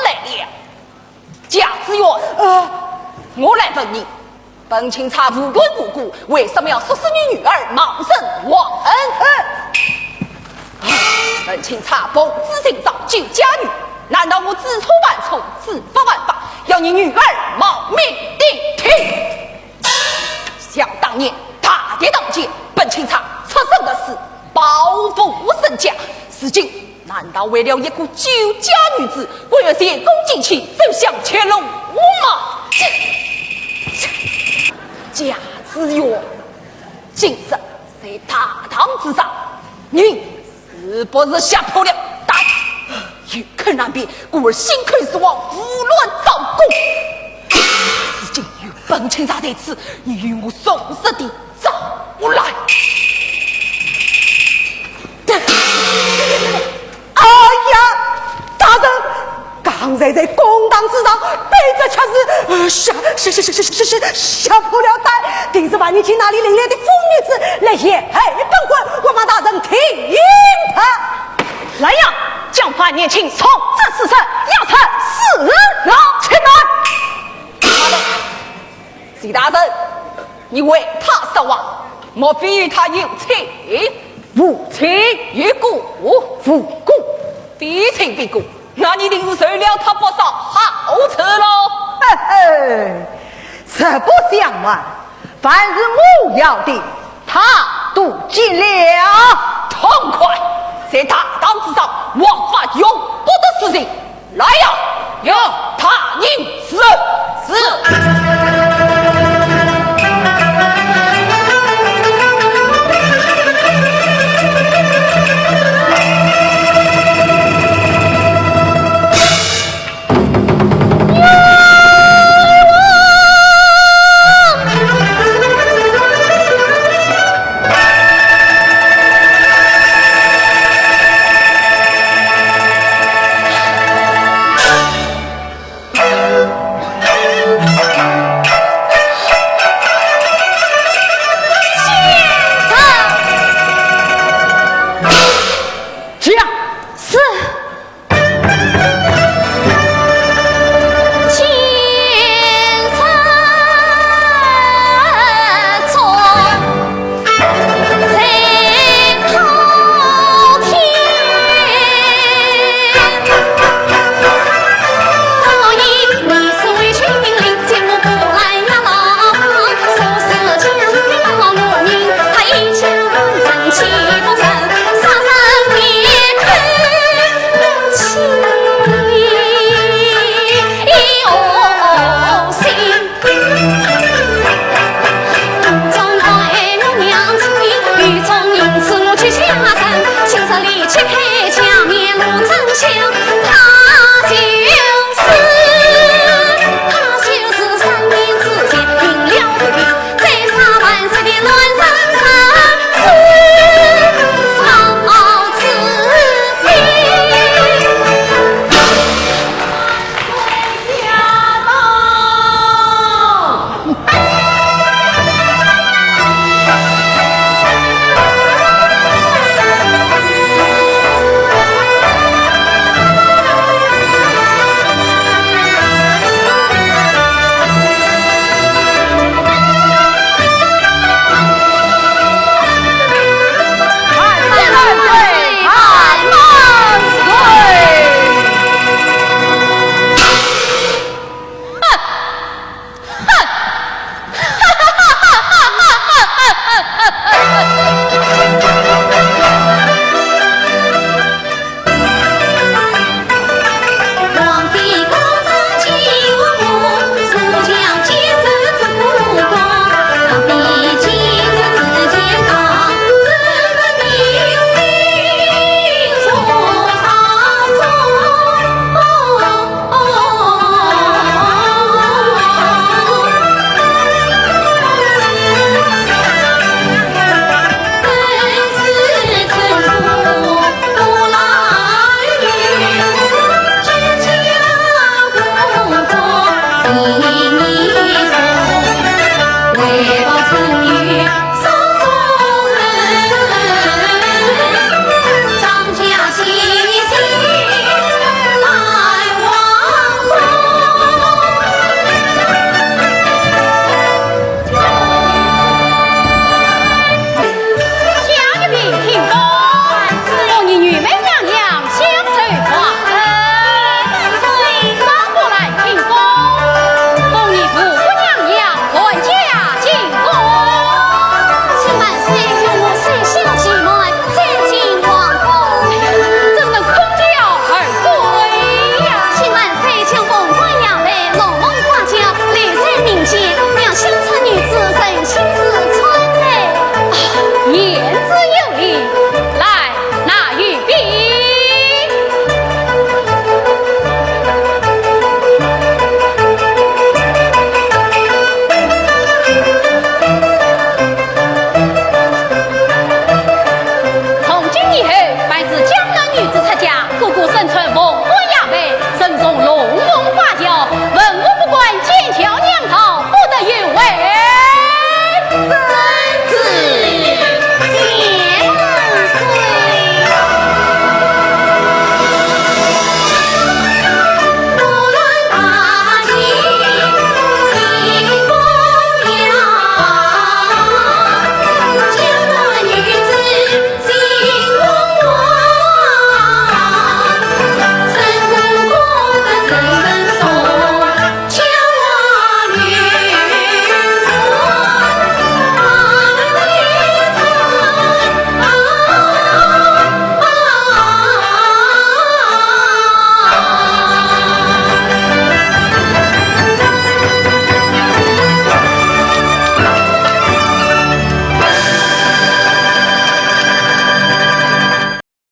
来了。 贾子元，呃，我来问你，本钦差无缘无故，为什么要唆使你女儿冒认皇恩？呃，本钦差奉旨寻找救驾女，难道我知错犯错，知法犯法，要你女儿冒名顶替？ 想当年，大跌当街，本钦差出生入死，抱负身家，如今难道为了一个酒家女子，甘愿前功尽弃，走向绝路吗？这，这，假子哟，今日在大堂之上，你 是不是吓破了胆？有口难辩，故而心口如簧，胡乱招供。如今有本钦差在此，你与我从实地招来。哎呀，大人， 刚才在公堂之上，卑职却是，呃，吓，吓，吓，吓，吓，吓，吓，吓破了胆，定是万年前那里另来的疯女子来陷害本官，还望大人停罰。来呀，将万年青从这此处押出死牢。且慢！徐大人，你为他说话，莫非他有亲？无亲。有故？无故。非亲非故， 那你定是受了他不少好处喽。嘿嘿，实不相瞒，凡是我要的，他都尽了。痛快，在大堂之上，枉法容不得私刑。来呀，有。他人是。是。